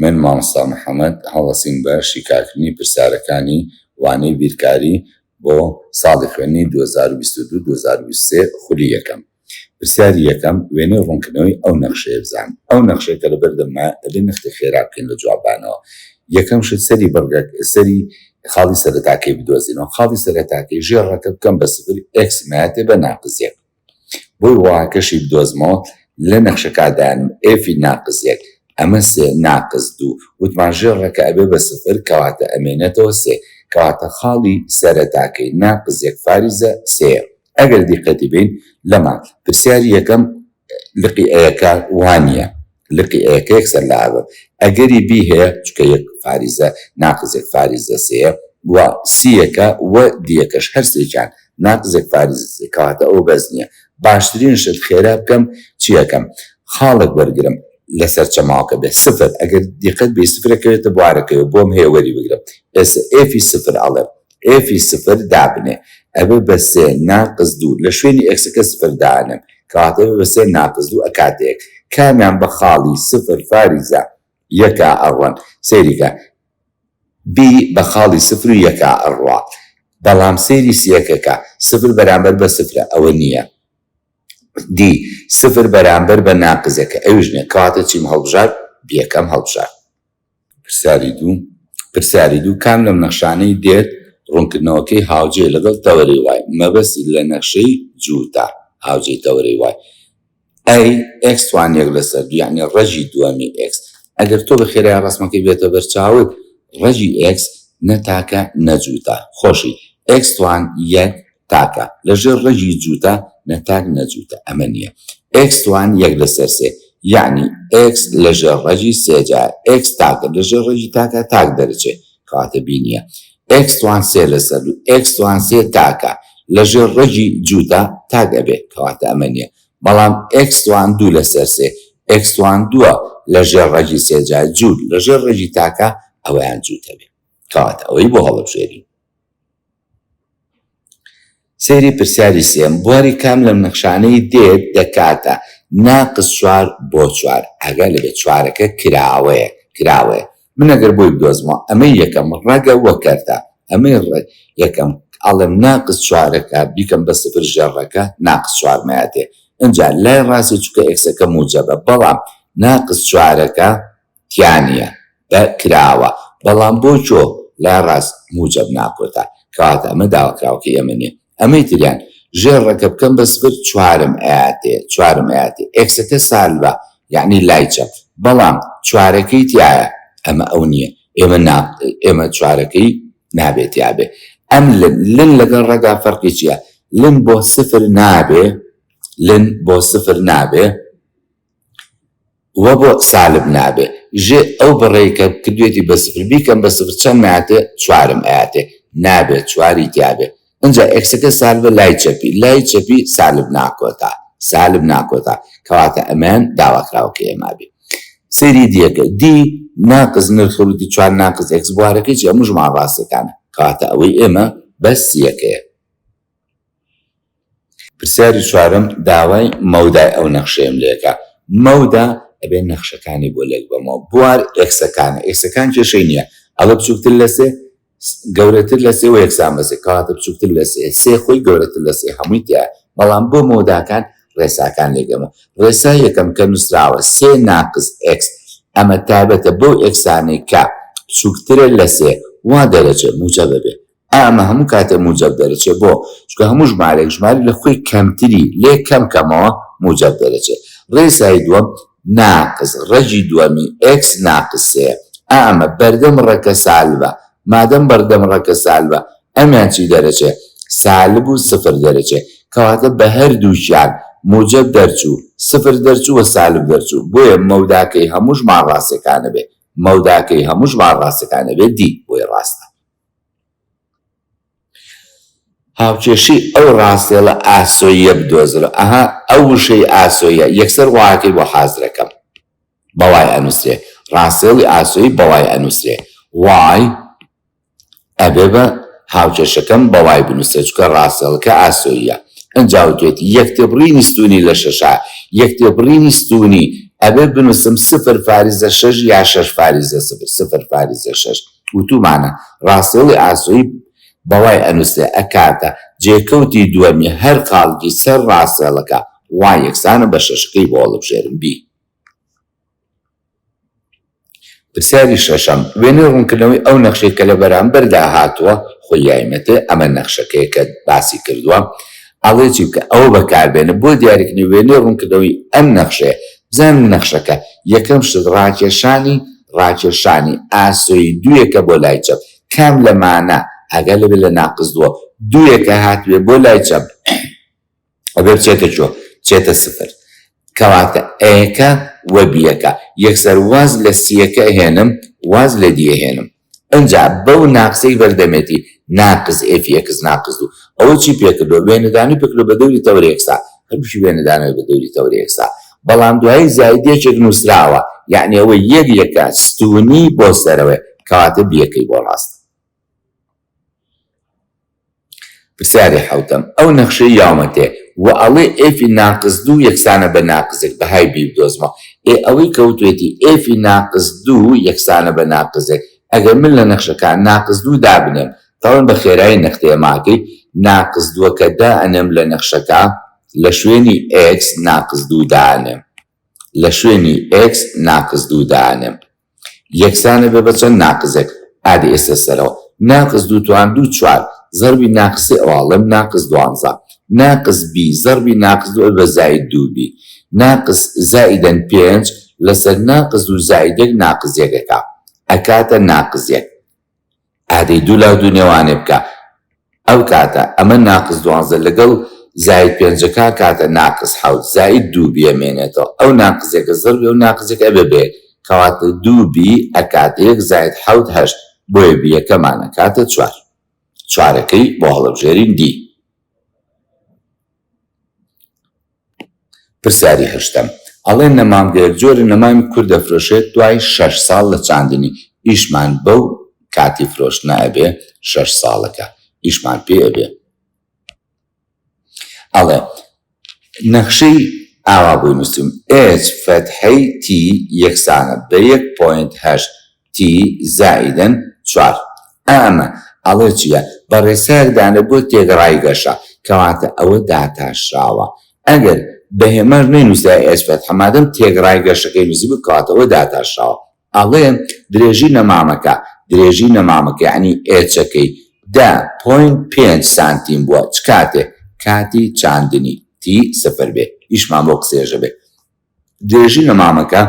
من مامۆستا محەمەد هەڵەسین بە شیکارکردنی پرسیارەکانی وانەی بیرکاری بۆ ساڵی خوێندنی 2022 2023 خولی یەکەم. پرسیاری یەکەم، وێنەی ڕوونکردنەوەی ئەو نەخشەیە بزان. ئەو نەخشەیە کە لەبەردەممایە ئەبێ نەختێ خێرا بکەین لە جوابدانەوە. یەکەم شت سەری بڕگە سەری خاڵی سەرەتاکەی بدۆزینەوە. خاڵی سەرەتاکەی ژێر ڕەکە بکەم بە سفر x مایەتێ بە ناقس یەک. بۆی واکەشی بدۆزمەوە لە نەخشەکە دانم f ی ناقس یەک ئەمە سێ ناقس دوو وتمان ژێر ڕەکە ئەبێ بە سفر کەواتە ئەمێنێتەوە سێ کەواتە خاڵی سەرەتاکەی ناقس یەک فاریزە سێیە. ئەگەر دیقەتی بین لەمە پرسیاری یەکەم لقی A یەکە وانیە لقی A یەکە یەکسەر لابەم ئەگەری B هەیە چونکە یەک فاریزە ناقس یەک فاریزە سێیە و C یەکە و D یەکەش هەر سێکیان ناقس یەک فاریزە سێ کەواتە ئەوە بەس نییە باشترین شت خێرا بکەم چیەکەم خاڵێک وەرگرم لەسەر چەماوەکە بێ سفر ئەگەر دیقەت بێ سفرەکەوێتە بوارەکەی بۆم هەیە وەری بگرم ئێستا f ی سفر ئەڵێم f ی سفر دابنێ ئەبێ بە سێ ناقس دوو لە شوێنی x ەکە سفر دانێم کەواتە ئەبێ بە سێ ناقس دوو ئەکاتە یەک کامیان بە خاڵی سفر فاریزە یەکا ئەڕۆن سەیری کە B بە خاڵی سفر و یەکا ئەڕوا بەڵام سەیری C یەکە کە سفر بەرامبەر بە سفرە ئەوە نییە D سفر بەرامبەر بە ناقس یەکە ئەویش نییە کەواتە چیم هەڵبژارد B یەکەم هەڵبژارد. پرسیاری دوو پرسیاری دوو کام لەم نەخشانەی دێت ڕوونکردنەوەکەی هاوجێ لەگەڵ تەوەرەی y مەبەستی لە نەخشەی جووتە هاوجێی تەوەرەی y ئەی x توان یەک لەسەر دوو یعنی ڕەگی دووەمی x ئەگەر تۆ بە خێرای ڕەسمەکەی بێتە بەرچاوت ڕەگی x نە تاکە نە جووتە خۆشی x توان یەک تاکە لە ژێر ڕەگی جووتە نە تاک نە جووتە ئەمە نییە x توان یەک لەسەر سێ یەعنی x لە ژێر ڕەگی سێ جار x تاکە لە ژێر ڕەگی تاکە تاک دەرچێ کەواتە B نییە x توان سێ لەسەر دوو x توان سێ تاکە لە ژێر ڕەگی جووتە تاک ئەبێ کەواتە ئەمە نییە بەڵام x توان دوو لەسەر سێ x توان دووە لە ژێر ڕەگی سێ جار جووت لە ژێر ڕەگی تاکە ئەوەیان جووتە بێ کەواتە ئەوەی بۆ هەڵبژێرین. سەیری پرسیاری سێیەم، بواری کام لەم نەخشانەی دێت دەکاتە ناقس چوار بۆ چوار؟ ئاگا لێبێ چوارەکە کراوەیە کراوەیە من ئەگەر بۆی بدۆزمەوە ئەمەی یەکەم ڕەگە وە کەرتە ئەمەی یەکەم ئەڵێم ناقس چوارەکە بیکەم بە سفر ژێر ڕەگە ناقس چوار مایەتێ ئینجا لای ڕاستی چونکە x ەکە موجەبە بەڵام ناقس چوارەکە تیا نیە بە کراوە بەڵام بۆ کۆ لای ڕاست موجەب ناکۆتا کەواتە ئەمە داواکراوەکەی ئێمە نیە ئەمەی تریان ژێر ڕەکە بکەم بە سفر چوارم ئەیاتێ چوارم ئەیاتێ x ەکە سالبە یەعنی لای چەپ بەڵام چوارەکەی تیایە ئەمە ئەو نیە ئێمە نا ئێمە چوارەکەی نابێ تیابێ ئەم لن لن لەگەڵ ڕەگا فەرقی چیە لن بۆ سفر نابێ لن بۆ سفر نابێ وە بۆ سالب نابێ ژێ ئەو بڕەی کە کردوێتی بە سفر بیکەم بە سفر چەند ئەیاتێ چوارم ئەیاتێ نابێ چواری تیابێ ئینجا x ەکە سالبە لای چەپی لای چەپی سالب ناکۆتا سالب ناکۆتا کەواتە ئەمەیان داواکراوەکەی ئێمە بێ سەیری D یەکە D ناقس نرخ root ی چوار ناقس x بوارەکەی چی هەموو ژمارە ڕاستەکانە کەواتە ئەوەی ئێمە بەس C یەکەیە. پرسیاری چوارەم، داوای مەودای ئەو نەخشەیەم لێکە. مەودا ئەبێ نەخشەکانی بۆ لێک بەمەوە. بوار x ەکانە، x ەکان کێشەی نییە. ئەڵێ بچووکتر لە سێ، گەورەتر لە سێ و یەکسان بە سێ. کەواتە بچووکتر لە سێ، سێ خۆی گەورەتر لە سێ هەمووی تیایە. بەڵام بۆ مەوداکان ڕێساکان لێک دەمەوە. ڕێسای یەکەم کە نووسراوە سێ ناقس x، ئەمە تایبەتە بەو x انەی کە بچووکترە لە سێ، وا دەرەچێ موجەبە بێ. ئا ئەمە هەموو کاتێ موجەب دەرەچێ بۆ؟ چونکە هەموو ژمارەیەک ژمارەی لە خۆی کەمتری لێ کەم کەمەوە موجەب دەرەچێ. ڕێسای دووەم ناقس ڕەگی دووەمی x ناقس سێیە. ئا ئەمە بەردەم ڕەگە سالبە. مادەم بەردەم ڕەگە سالبە ئەمیان چی دەرەچێ؟ سالب و سفر دەرەچێ. کەواتە بە هەردووکیان موجەب دەرچوو، سفر دەرچوو و سالب دەرچوو. بۆیە مەوداکەی هەموو ژمارە ڕاستەکانە بێ. مەوداکەی هەموو ژمارە ڕاستەکانە بێ D بۆیە ڕاستە. هاوکێشەی ئەو ڕاستێڵە ئاسۆییە بدۆزرەوە. ئەها ئەو وشەی ئاسۆییە یەکسەر y ەکەی بۆ حازرەکەم. بە y ئەنووسرێ. ڕاستێڵی ئاسۆیی بە y ئەنووسرێ. y ئەبێ بە هاوکێشەکەم بە y بنووسرێ چونکە ڕاستێڵەکە ئاسۆییە. ئنجا وتوێتی یەکتێبڕینی ستوونی لە شەشا. یەکتێبڕینی ستوونی. ئەبێ بنووسم سفر فاریزە شەش یا شەش فاریزە سفر، سفر فاریزە شەش. وتوومانە ڕاستهێڵی ئاسۆیی بە y ئەنووسرێ ئەکاتە جێکەوتی دووەمی هەر خاڵێکی سەر ڕاستهێڵەکە، y یەکسانە بە شەشەکەی بۆ هەڵبژێرم بی. پرسیاری شەشەم، وێنەی ڕوونکردنەوەی ئەو نەخشەی کە لە بەرامبەردا هاتووە خۆی یایمەتێ، ئەمە نەخشەکەیە کە باسی کردووە، ئەڵێ چی بکە؟ ئەوە بەکاربێنە بۆ دیاریکردنی وێنەی ڕوونکردنەوەی ئەم نەخشەیە، بزانن نەخشەکە، یەکەم شت ڕاکێشانی ڕاکێشانی ئاسۆیی دوویەکە بۆ لای چەپ، کام لەمانە، ئاگات لێبێ لە ناقس دووە، دوویەکە هاتبێ بۆ لای چەپ، ئەبێ بچێتە کوێ؟ بچێتە سفر. کەواتە A یەکە و B یەکە. یەکسەر واز لە C یەکە ئەهێنم، واز لە D ئەهێنم. ئنجا بەو ناقسەی بەردەمێتی، ناقس f x ناقس دوو. ئەوە چی پێکردووە؟ وێنەدانەوەی پێکردووە بە دەوری تەوەرە یەکسا. هەردووکی وێنەدانەوەی بە دەوری تەوەرە یەکسا. بەڵام دوایی زاید یەکێک نووسراوە. یەعنی ئەوە یەک یەکە ستوونی بۆ سەرەوەیە. کەواتە B یەکەی بۆ ڕاستە. پرسیاری حەوتەم، ئەو نەخشەی یاومەتێ و ئەڵێ f ی ناقس دوو یەکسانە بە ناقس یەک بەهای b بدۆزمەوە ئێ ئەوەی کە وتوێتی f ی ناقس دوو یەکسانە بە ناقس یەک ئەگەر من لە نەخشەکە ناقس دوو دابنێم تەڵێن بە خێرایی نەختێ ماکەی ناقس دووەکە دائەنێم لە نەخشەکە لە شوێنی x ناقس دوو دائەنێم لە شوێنی x ناقس دوو دائەنێم یەکسانە بێ بە چەند ناقزێک ئادی ئێستە سەرەوە ناقس دوو توان دوو چوار زەربی ناقس سێ ئەوە ئەڵێم ناقس دوانزە ناقس b زەربی ناقس دوو ئەبێ بە زائید دوو b ناقس زائیدەن پێنج لەسەر ناقس دوو زائید یەک ناقس یەک ئەکا ئەکاتە ناقس یەک. ئادەی دوو لاو دوو نێوانێ بکە ئەو کاتە ئەمە ناقس دوانزە لەگەڵ زاید پێنجەکە کاتە ناقس حەوت زاید دوو b ئەمێنێتەوە ئەو ناقس یەکە زەربی ئەو ناقس یەکە ئەبێ بە یەک کەواتە دوو b ئەکاتە یەک زاید حەوت هەشت بۆیە b یەکەمان ئەکاتە چوار چوارەکەی بۆ هەڵەبژێرین D. پرسیاری هەشتەم، ئەڵێن نەمامگەیەک جۆرە نەمامی کورد دەفرۆشێت دوای شەش ساڵ لە چاندنی، ئیشمان بەو کاتی فرۆشتنە ئەبێ شەش ساڵەکە ئیشمان پێ ئەبێ؟ ئەڵێ نەخشەی ئاوا بۆی نووسیم H فەتحەی T یەکسانە بە یەک point هەشت T زائیدەن چوار. ئا ئەمە ئەڵێ چیە؟ بە ڕێسایەک دانێ بۆ تێکڕای گەشە. کەواتە ئەوە داتاشراوە. ئەگەر بە هێماش نەینوسرایە H فەتحە مادەم تێکڕای گەشەکەی نوسیبوو کەواتە ئەوە داتاشراوە. ئەڵێ درێژی نەمامەکە درێژی نەمامەکە یەعنی H ەکەی دە point پێنج سانتیم بووە چ کاتێ؟ کاتی چاندنی T سفر بێ. ئیشمان بەو قسەیەش ئەبێ. درێژی نەمامەکە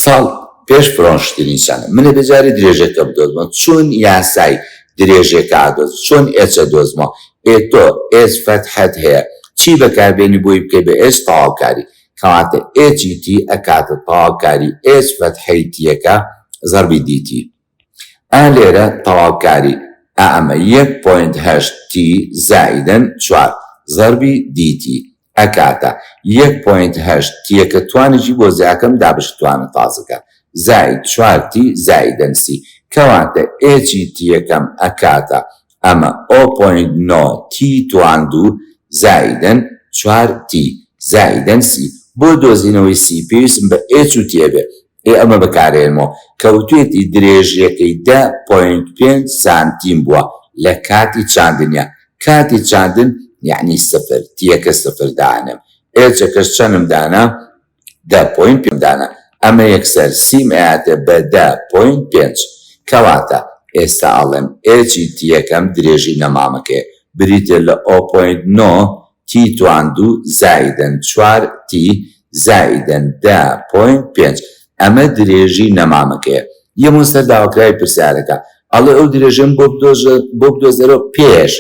ساڵ پێش فرۆشتنی چەندە؟ من ئەبێ جارێ درێژەکە بدۆزمەوە چۆن یاسای درێژەکە ئەدۆزم چۆن H ئەدۆزمەوە ئێ تۆ H فەتحەت هەیە چی بەکاربێنی بۆی بکەی بە H تەواوکاری کەواتە H ی T ئەکاتە تەواوکاری H فەتحەی T یەکە زەربی DT ئا لێرە تەواوکاری ئا ئەمە یەک point هەشت T زائیدەن چوار زەربی DT ئەکاتە یەک point هەشت T یەکە توانێکی بۆ زیاکەم دابش توانە تازەکە زائید چوار T زائیدەن سی کەواتە H ی T یەکەم ئەکاتە ئەمە ئۆ point نۆ T توان دوو زائیدەن چوار T زائیدەن سی بۆ دۆزینەوەی سی پێویستم بە H و T ئەبێ ئێ ئەمە بەکارێنمەوە کەوتوێتی درێژیەکەی دە point پێنج سانتیم بووە لە کاتی چاندنیا کاتی چاندن یەعنی سفر T یەکە سفر دانێم H ەکەش چەنم دانا دە point پێنج دانا ئەمە یەکسەر سیم ئەیاتێ بە دە point پێنج کەواتە ئێستا ئەڵێم H ی T یەکەم درێژی نەمامەکەیە بریتیە لە ئۆ point نۆ T توان دوو زائیدەن چوار T زائیدەن دە point پێنج ئەمە درێژی نەمامەکەیە یەمۆ سەر داواکراوی پرسیارەکە ئەڵێ ئەو درێژەم بۆ بۆ بدۆزەرەوە پێش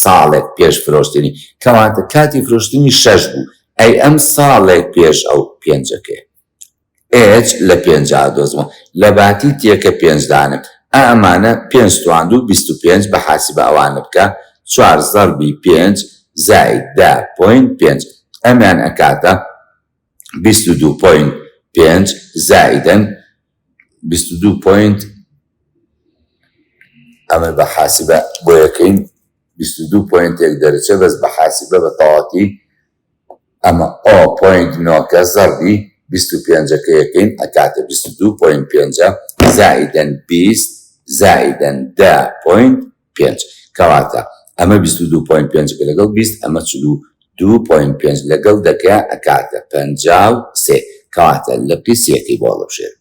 ساڵێک پێش فرۆشتنی کەواتە کاتی فرۆشتنی شەش بوو ئەی ئەم ساڵێک پێش ئەو پێنجەکەیە H لە پێنجا دۆزمەوە لەباتی تێکە پێنج دانم ئا ئەمانە پێنج تواند و 25 بە حاسیبە ئەوانە بکە چوار زەربی پێنج زائید دە point پێنج ئەمیان ئەکاتە 22 point پێنج زائیدەن 22 point ئەمە بە حاسیبە بۆ یەکەین 22 point ێک دەرچێ بەس بە حاسیبە بە تەواتی ئەمە ئۆ point نۆکە زەربی 25ەکە یەکەین ئەکاتە 22 point پێنجە زائیدەن 20 زائیدەن 10 point پێنج کەواتە ئەمە 22 point پێنجەکە لەگەڵ 20 ئەمە 42 point پێنج لەگەڵ دەکە ئەکاتە 53 کەواتە لقی سیەکەی بۆ هەڵبژێر.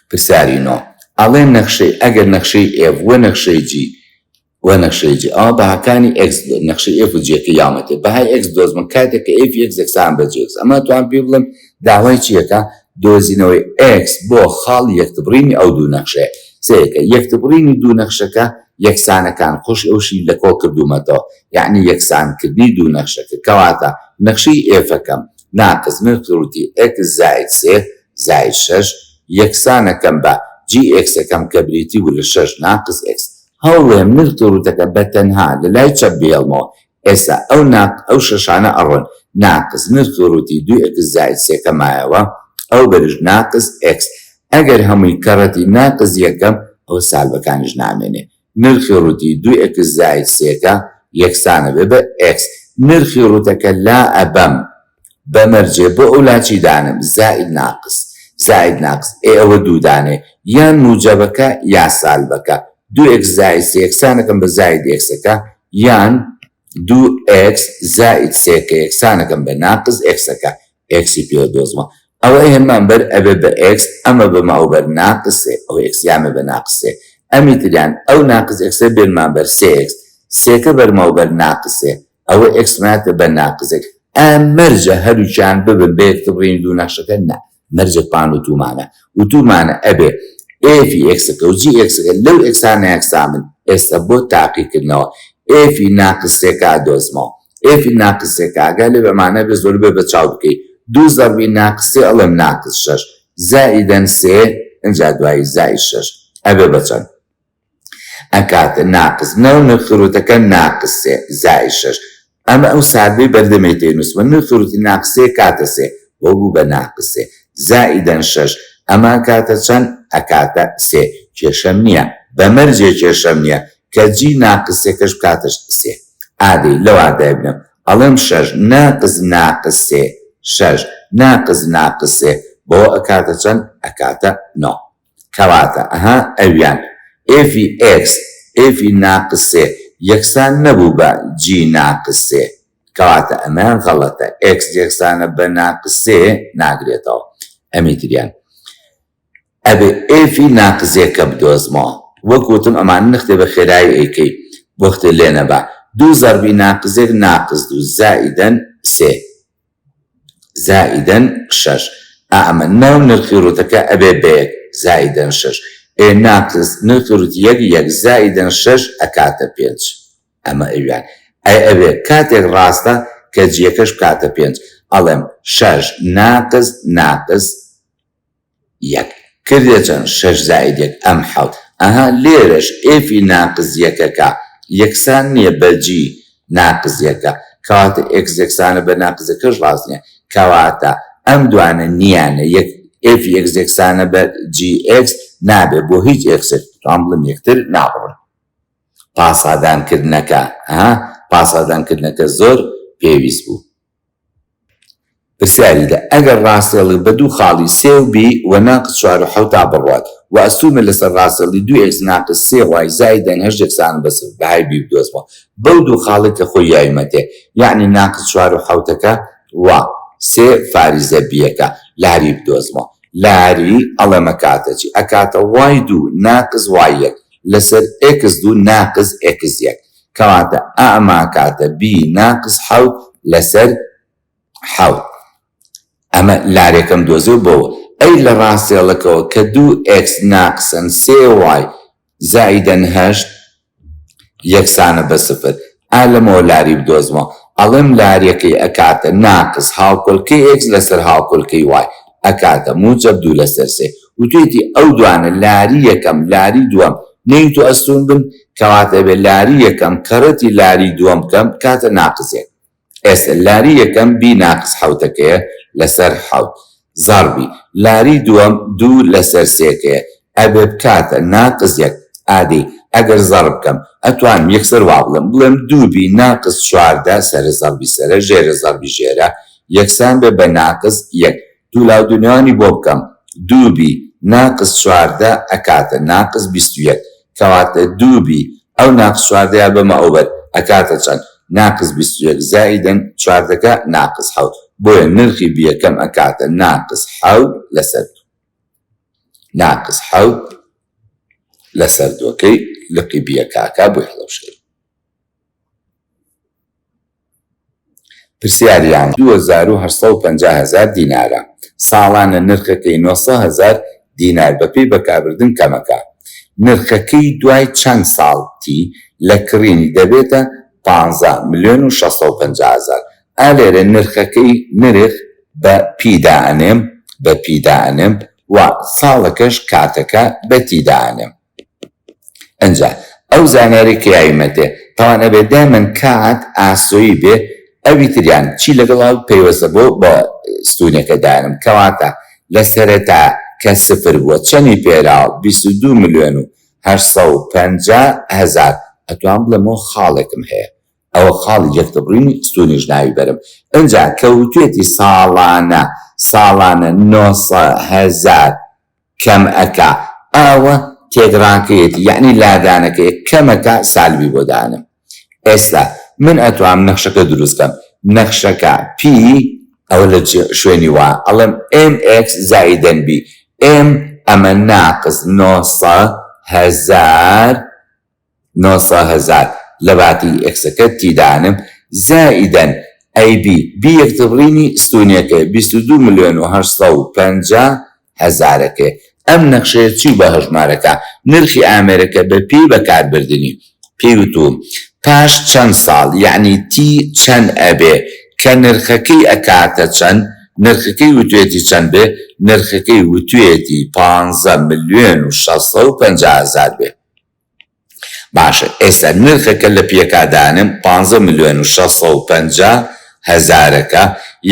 پرسیاری نۆ، ئەڵێ نەخشەی ئەگەر نەخشەی F و نەخشەی G و نەخشەی G ئەوە بەهاکانی X نەخشەی F و G ەکەی یاومەتێ بەهای X دۆزمە کاتێک کە F X یەکسان بە G X ئەمە توان پێی بڵێم داوای چیەکە دۆزینەوەی X بۆ خاڵی یەکتبڕینی ئەو دوو نەخشەیە سەیرکە یەکتبڕینی دوو نەخشەکە یەکسانەکان خۆش ئەوشی لە کۆڵ کردوومەتەوە یەعنی یەکسانکردنی دوو نەخشەکە کەواتە نەخشەی F ەکەم ناقس نرخی ڕووتی X زائید سێ زائید شەش یەکسانەکەم بە G X ەکەم کە بریتی بوو لە شەش ناقس X. هەوڵێم نرخی ڕووتەکە بە تەنها لە لای چەپ بهێڵمەوە. ئێستا ئەو ناق ئەو شەشانە ئەڕۆن. ناقس نرخی ڕووتی دوو X زائید سێکە مایەوە ئەو بەرش ناقس X. ئەگەر هەمووی کەڕەتی ناقس یەکەم ئەوە سالبەکانیش نامێنێ. نرخی ڕووتی دوو X زائید سێکە یەکسانە بێ بە X. نرخی ڕووتەکە لا ئەبەم بە مەرجێ بۆ ئەو لا چی دانێم زائید ناقس زائید ناقس ئێ ئەوە دوو دانێ یان موجەبەکە یا سالبەکە دوو X زائید سێ یەکسانەکەم بە زائید X ەکە یان دوو X زائید سێکە یەکسانەکەم بە ناقس X ەکە X ی پێ دۆزمە ئەوە هێنمان بەر ئەبێ بە X ئەمە بەمە ئەو بەر ناقس سێ ئەو X یامە بە ناقس سێ ئەمی تریان ئەو ناقس X ە بێنمان بەر سێ X سێکە بەرمەوە بەر ناقس سێ ئەوە X ماتە بە ناقس یەک ئا مەرجە هەردووکیان ببن بە یەکتربڕینی دوو نەخشەکە نا مەرجە پان وتومانە وتومانە ئەبێ F ی X ەکە و G X ەکە لەو X انە یەکسان بن ئێستا بۆ تاقیکردنەوە F ی ناقس سێکە ئەدۆزمەوە F ی ناقس سێکە ئاگا لێ بێ ئەمانە بێ زۆر بێ بە چاو بکەی دوو زەڕبی ناقس سێ ئەڵێم ناقس شەش زائیدەن سێ ئینجا دوایی زائید شەش ئەبێ بە چەند؟ ئەکاتە ناقس نۆ نرخی ڕووتەکە ناقس سێ زائید شەش ئەمە ئەو سالبەی بەردەمێ تێ نووسمە نرخی ڕووتی ناقس سێ کاتە سێ بۆ بوو بە ناقس سێ زائیدەن شەش ئەمە ئەکاتە چەند ئەکاتە سێ کێشەم نییە بە مەرجێ کێشەم نییە کە G ناقس سێکەش بکاتە سێ ئادەی لەوا دایبنێم ئەڵێم شەش ناقس ناقس سێ شەش ناقس ناقس سێ بەوە ئەکاتە چەند ئەکاتە نۆ. کەواتە ئەها ئەویان F ی X F ی ناقس سێ یەکسان نەبوو بە G ناقس سێ کەواتە ئەمەیان غەڵەتە X یەکسانە بە ناقس سێ ناگرێتەوە ئەمی تریان ئەبێ F ی ناقس یەکە بدۆزمەوە وەک وتم ئەمانە نەختێ بە خێرایی ئەیکەی وەختێ لێ نەبا دوو زەڕبی ناقس یەک ناقس دوو زائیدەن سێ زائیدەن شەش ئا ئەمە ناو نرخی ڕووتەکە ئەبێ بە یەک زائیدەن شەش ئێ ناقس نرخی ڕووتی یەک یەک زائیدەن شەش ئەکاتە پێنج ئەمە ئەویان ئەی ئەبێ کاتێک ڕاستە کە G یەکەش بکاتە پێنج ئەڵێم شەش ناقس ناقس یەک کردیە چەند شەش زائید یەک ئەم حەوت ئەها لێرەش F ی ناقس یەکەکە یەکسان نیە بە G ناقس یەکە کەواتە X یەکسانە بە ناقس یەکەش ڕاست نیە کەواتە ئەم دوانە نیانە یەک F ی X یەکسانە بە G X نابێ بۆ هیچ X ێک توان بڵێم یەکتر نابڕن پاسادان کردنەکە ها پاسادان کردنەکە زۆر پێویست بوو. پرسیاری دە، ئەگەر ڕاستهێڵی بە دوو خاڵی سێ و B و ناقس چوار و حەوتا بڕوات و ئەستوونە لەسەر ڕاستهێڵی دوو X ناقس سێ Y زائیدەن هەشت یەکسانە بە سفر بەهای B بدۆزمەوە بەو دوو خاڵەی کە خۆی یاویمەتێ یەعنی ناقس چوار و حەوتەکە و سێ فاریزە B یەکە لاری بدۆزمەوە لاری ئەڵێم ئەکاتە چی ئەکاتە Y دوو ناقس Y یەک لەسەر X دوو ناقس X یەک کەواتە ئەمە ئەکاتە B ناقس حەوت لەسەر حەوت. ئەمە لارێکەم دۆزیەوە بۆوە. ئەی لە ڕاستێڵەکەوە کە دوو X ناقسەن سێ Y زائیدەن هەشت یەکسانە بە سفر. ئا لەمەوە لاری بدۆزمەوە. ئەڵێم لاریەکەی ئەکاتە ناقس هاوکۆلکەی X لەسەر هاوکۆلکەی Y ئەکاتە موجەب دوو لەسەر سێ. وتویەتی ئەو دوانە لاری یەکەم لاری دووەم نەیت و ئەستوون بن کەواتە ئەبێ لاری یەکەم کەڕەتی لاری دووەم بکەم بکاتە ناقس یەک ئێستە لاری یەکەم B ناقس حەوتەکەیە لەسەر حەوت زەڕبی لاری دووەم دوو لەسەر سێکەیە ئەبێ بکاتە ناقس یەک ئادەی ئەگەر زەڕب بکەم ئەتوانم یەکسەر وا بڵێم بڵێم دوو B ناقس 14 سەرە زەڕبی سەرە ژێرە زەڕبی ژێرە. یەکسان بێ بە ناقس یەک. دوولاو دوونێوانی بۆ بکەم دوو B ناقس 14 ئەکاتە ناقس 21. کەواتە دوو B ئەو ناقس چواردەیا بەمە ئەوبەر ئەکاتە چەند؟ ناقس 21 زائیدەن چواردەکە ناقس حەوت. بۆیە نرخی B یەکەم ئەکاتە ناقس حەوت لەسەر دوو. ناقس حەوت لەسەر دووەکەی لقی B یەکە ئەکا بۆی هەڵەبژێرم. پرسیاریان 2850 هەزار دینارە، ساڵانە نرخەکەی 900 هەزار دینار بەپێی بەکاربردن کەمەکە. نرخەکەی دوای چەند ساڵ تی لە کڕینی دەبێتە پانزە ملیۆن و 650 هەزار. ئا لێرە نرخەکەی نرخ بە P دائەنێم بە P دائەنێم و ساڵەکەش کاتەکە بە T دائەنێم. ئنجا ئەو زانیاری کە یاویمەتێ تاوان ئەبێ دایمەن کات ئاسۆیی بێ ئەوی تریان چی لەگەڵ ئەو پەیوەستە بۆ بە ستونەکە دانم کەواتە لە سەرەتا کە سفر بووە چەنی پێراوە 22 ملیۆن و 850 هەزار ئەتوان بڵێمەوە خاڵێکم هەیە ئەوە خاڵی یەکتربڕینی ستونیش ناوی بەرم ئنجا کە وتوێتی ساڵانە ساڵانە 900 هەزار کەم ئەکا ئاوە تێگڕانکەیەتی یەعنی لادانەکەی کەمەکا سالبی بۆ دانم ئێستا من ئەتوام نەخشەکە دروست کەم نەخشەکە P ئەوە لە شوێنی وا ئەڵێم M X زائیدەن B M ئەمە ناقس 900 هەزار 900 هەزار لەباتی X ەکە T دانم زائیدەن ئەی B B یەکتربڕینی ستونیەکەی 22 ملیۆن و 850 هەزارەکەی. ئەم نەخشەیە چی بە هەژمارەکە نرخی ئامێرەکە بە پێی بەکاربردنی پێی وتووم پاش چەند ساڵ یەعنی T چەند ئەبێ کە نرخەکەی ئەکاتە چەند نرخەکەی وتوێتی چەند بێ نرخەکەی وتوێتی پانزە ملیۆن و 650 هەزار بێ. باشە ئێستا نرخەکە لە پێکا دانێم پانزە ملیۆن و 650 هەزارەکە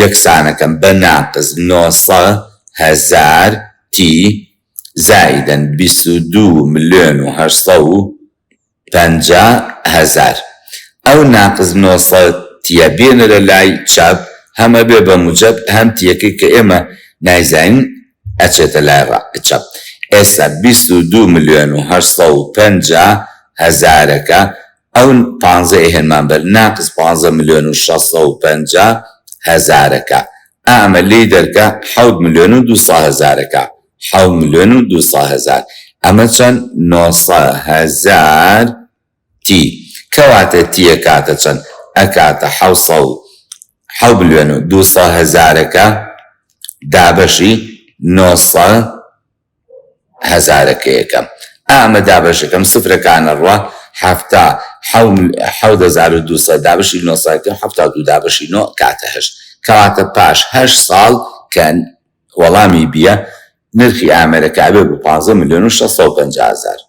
یەکسانەکەم بە ناقس 900 هەزار T زائیدەن 22 ملیۆن و 850 هەزار. ئەو ناقس 900 تیە بێنەرە لای چەپ هەمە بێ بە موجب هەم تیەکەی کە ئێمە نایزانین ئەچێتە لای چەپ. ئێستا 22 ملیۆن و 850 هەزارەکە ئەو پانزە ئێهێنمان بەر ناقس پانزە ملیۆن و 650 هەزارەکە. ئەمە لێی دەرکە حەوت ملیۆن و 200 هەزارەکە. حەوت ملیۆن و 200 هەزار. ئەمە چەند؟ 900 هەزار T. کەواتە T ئەکاتە چەند؟ ئەکاتە حەوت حەوت ملیۆن و 200 هەزارەکە دابەشی 900 هەزارەکەیەکەم. ئەمە دابەشەکەم سفرەکانە ڕوا حەفتا 7200 دابەشی 900 72 دابەشی 9 کاتە هەشت. کەواتە پاش هەشت ساڵ کە وەڵامی بیە نرخی ئامێرەکە ئەبێ بە 15 ملیۆن و 650 هەزار.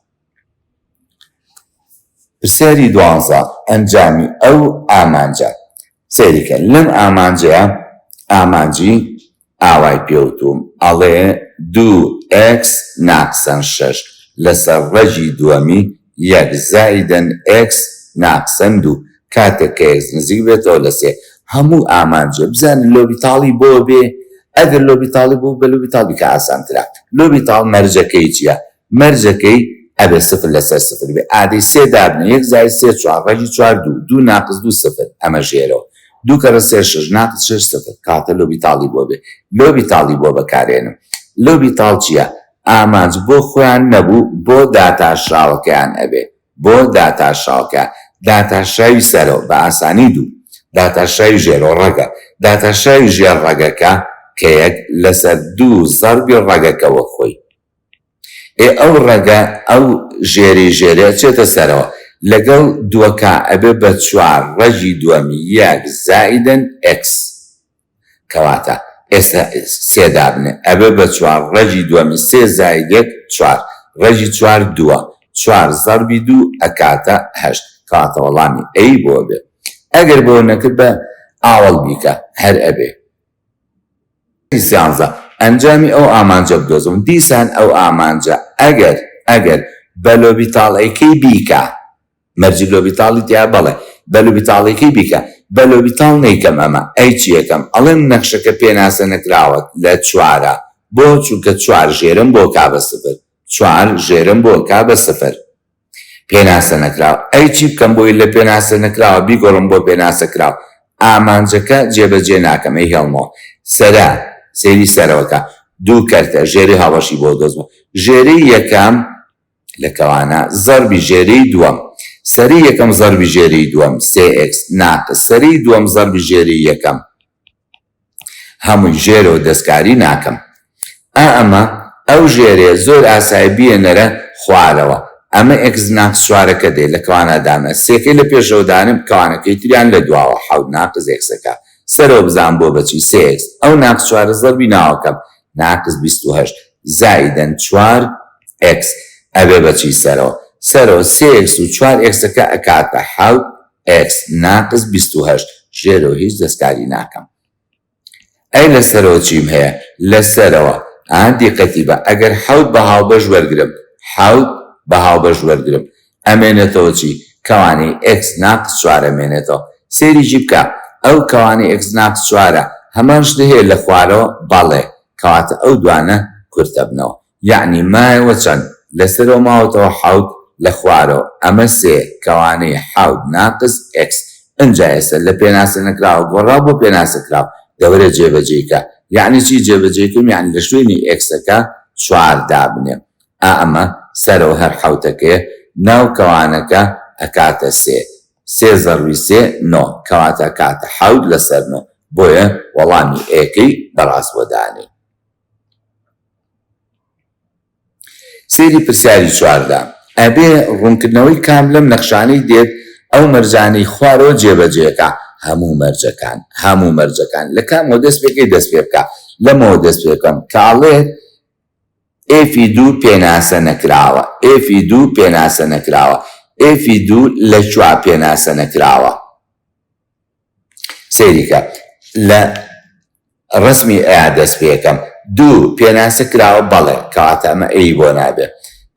پرسیاری دوانزە ئەنجامی ئەو ئامانجە. سەیریکە لەم ئامانجەیە ئامانجی ئاوای پێوتوم ئەڵێ دوو X ناقسەن شەش لەسەر ڕەگی دووەمی یەک زائیدەن X ناقسەن دوو کاتێک کە X نزیک بێتەوە لە سێ. هەموو ئامانجێ بزانە لۆبیتاڵی بۆ بێ ئەگەر لۆبیتاڵی بوو بە لۆبیتاڵ بیکە ئاسانترە. لۆبیتاڵ مەرجەکەی چییە؟ مەرجەکەی ئەبێ سفر لەسەر سفر بێ. ئادەی سێ دابنێ یەک زائید سێ چوار ڕەگی چوار دوو دوو ناقس دوو سفر ئەمە ژێرەوە دوو کەرە سێ شەش ناقس شەش سفر کاتە لۆبیتاڵی بۆ بێ لۆبیتاڵی بۆ بەکارێنم. لۆبیتاڵ چییە؟ ئامانج بۆ خۆیان نەبوو بۆ داتاشراوەکەیان ئەبێ بۆ داتاشراوەکەیان داتاشراوی سەرەوە بە ئاسانی دوو داتاشراوی ژێرەوە ڕەگە داتاشراوی ژێر ڕەگەکە کە یەک لەسەر دوو زەربی ڕەگەکەوە خۆی ئێ ئەو ڕەگە ئەو ژێرەی ژێرێ ئەچێتە سەرەوە لەگەڵ دووەکە ئەبێ بە چوار ڕەگی دووەمی یەک زائیدەن X کەواتە ئێستا سێ دابنێ ئەبێ بە چوار ڕەگی دووەمی سێ زائید یەک چوار ڕەگی چوار دووە چوار زەربی دوو ئەکاتە هەشت کەواتە وەڵامی A بۆ بێ ئەگەر بۆ نەکرد بە ئاوەڵ بیکە هەر ئەبێ. سیانزە ئەنجامی ئەو ئامانجە بدۆزم دیسان ئەو ئامانجە ئەگەر ئەگەر بە لۆبیتاڵەکەی بیکا مەرجی لۆبیتاڵی تیا بەڵێ بە لۆبیتاڵەکەی بیکە. بە لۆبیتاڵ نەیکەم ئەمە ئەی چیەکەم ئەڵێم نەخشەکە پێناسە نەکراوە لە چوارە بۆ چونکە چوار ژێرم بۆ کا بە سفر چوار ژێرم بۆ کا بە سفر پێناسە نەکراو ئەی چی بکەم بۆی لە پێناسە نەکراوە بیگۆڕم بۆ پێناسە کراو ئامانجەکە جێبەجێ ناکەم ئەیهێڵمەوە سەرە سەیری سەرەوەکە دوو کەرتە ژێرەی هاوبەشی بۆ دۆزمەوە ژێرەی یەکەم لە کەوانە زەربی ژێرەی دووەم سەرەی یەکەم زەربی ژێرەی دووەم سێ ئێکس ناقس سەرەی دووەم زەربی ژێرەی یەکەم هەمووی ژێرەوە دەستکاری ناکەم ئا ئەمە ئەو ژێرەیە زۆر ئاسایە بیەنەرە خوارەوە ئەمە ئێکس ناقس چوارەکە دێ لە کەوانە دامە سێکەی لە پێشەوە دانێم کەوانەکەی تریان لە دواوە حەوت ناقس ئێکسەکە سەرەوە بزانم بۆ بەچی سێ ئێکس ئەو ناقس چوارە زەربی ناوەکەم ناقس 28 زائیدەن چوار ئێکس ئەبێ بەچی سەرەوە سەرەوە سێ ئێکس و چوار ئێکسەکە ئەکاتە حەوت ئێکس ناقس 28 ژێرەوە هیچ دەستکاری ناکەم. ئەی لە سەرەوە چیم هەیە؟ لە سەرەوە، ئا دیقەتی بە، ئەگەر حەوت بە هاوبەش وەرگرم، حەوت بە هاوبەش وەرگرم، ئەمێنێتەوە چی؟ کەوانەی ئێکس ناقس چوار ئەمێنێتەوە. سەیریکی بکە، ئەو کەوانەی ئێکس ناقس چوارە، هەمان شت هەیە لە خوارەوە؟ بەڵێ. کەواتە ئەو دوانە کورتەبنەوە. یەعنی مایەوە چەند؟ لەسەرەوە ماوەتەوە حەوت لە خوارەوە ئەمە سێ کەوانەی حەوت ناقس ئێکس ئنجا ئێستا لە پێناسە نەکراوە گۆڕا بۆ پێناسە کراو دەوەرە جێبەجێی کە یەعنی چی جێبەجێی کەم یەعنی لە شوێنی ئێکسەکە چوار دابنێم ئا ئەمە سەرەوە هەر حەوتەکەیە ناو کەوانەکە ئەکاتە سێ سێ زەڕبی سێ نۆ کەواتە ئەکاتە حەوت لەسەر نۆ بۆیە وەڵامی ئێکەی بەڕاست بۆ دانێین. سەیری پرسیاری 14 ئەبێ ڕوونکردنەوەی کام لەم نەخشانەی دێت ئەو مەرجانەی خوارەوە جێبەجێکا هەموو مەرجەکان هەموو مەرجەکان لە کامەوە دەست پێکەی دەست پێ بکە لەمەوە دەست پێ بکەم کاڵێت ئێفی دوو پێناسە نەکراوە ئێفی دوو پێناسە نەکراوە ئێفی دوو لە کوێ پێناسە نەکراوە سەیری کە لە ڕەسمی ئەیا دەست پێکەم دوو پێناسە کراوە بەڵێ کەواتە ئەمە ئەی بۆ نابێ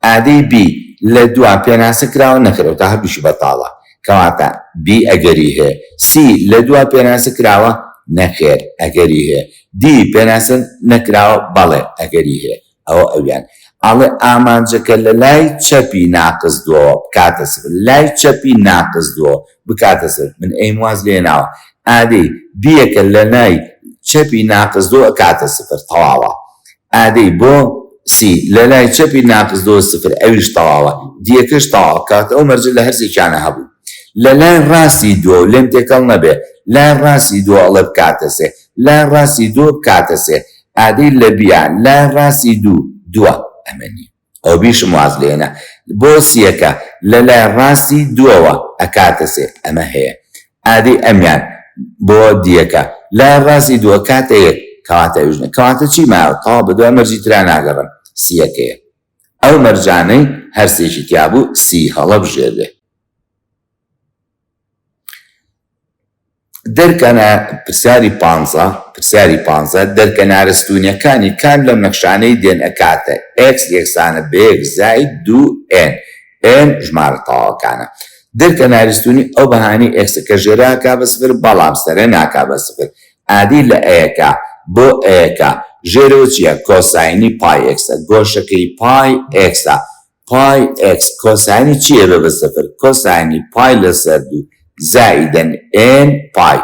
ئادەی بی لە دوا پێناسە کراوە نەخێر تا هەردووکی بەتاڵە کەواتە بی ئەگەری هەیە سی لە دوا پێناسە کراوە نەخێر ئەگەری هەیە دی پێناسە نەکراوە بەڵێ ئەگەری هەیە ئەوە ئەویان ئەڵێ ئامانجەکە لە لای چەپی ناقس دووەوە بکاتە سفر لای چەپی ناقس دووەوە بکاتە سفر من ئەیم واز لێ ناوە ئادەی بیەکە لە لای چەپی ناقس دوو ئەکاتە سفر تەواوە ئادەی بۆ سی لە لای چەپی ناقس دووە سفر ئەویش تەواوە دیەکەش تەواوە کەواتە ئەو مەرجە لە هەرسێکیانە هەبوو لە لای ڕاستی دووە لێم تێکەڵ نەبێ لای ڕاستی دووە ئەڵێ بکاتە سێ لای ڕاستی دووە بکاتە سێ ئادەی لە بیە لای ڕاستی دوو دووە ئەمە نیە ئەوە بیشم واز لێنە بۆ سیەکە لە لای ڕاستی دووەوە ئەکاتە سێ ئەمە هەیە ئادەی ئەمیان بۆ دیەکە لای ڕاستی دووە کاتە یەک کەواتە ئەویش نیە کەواتە چی مایەوە تەواو بەدوای مەرجی ترا ناگەڕێم سیەکەیە ئەو مەرجانەی هەرسێکی تیابوو سی هەڵەبژێرێ. دەرکەنە پرسیاری پانزە پرسیاری پانزە دەرکەنارە ستوونیەکانی کام لەم نەخشانەی دێن ئەکاتە ئێکس یەکسانە بە یەک زائید دوو ئێن ئێن ژمارە تەواوەکانە دەرکەناری ستوونی ئەو بەهانەی ئێکسە کە ژێرە ئەکا بە سفر بەڵام سەرە ناکا بە سفر ئادی لە ئەیەکە بۆ ئەیەکە ژێرەوە چییە کۆساینی پای ئێکسە گۆشەکەی پای ئێکسە پای ئێکس کۆساینی چی ئەبێ بە سفر؟ کۆساینی پای لەسەر دوو زائیدەن ئێن پای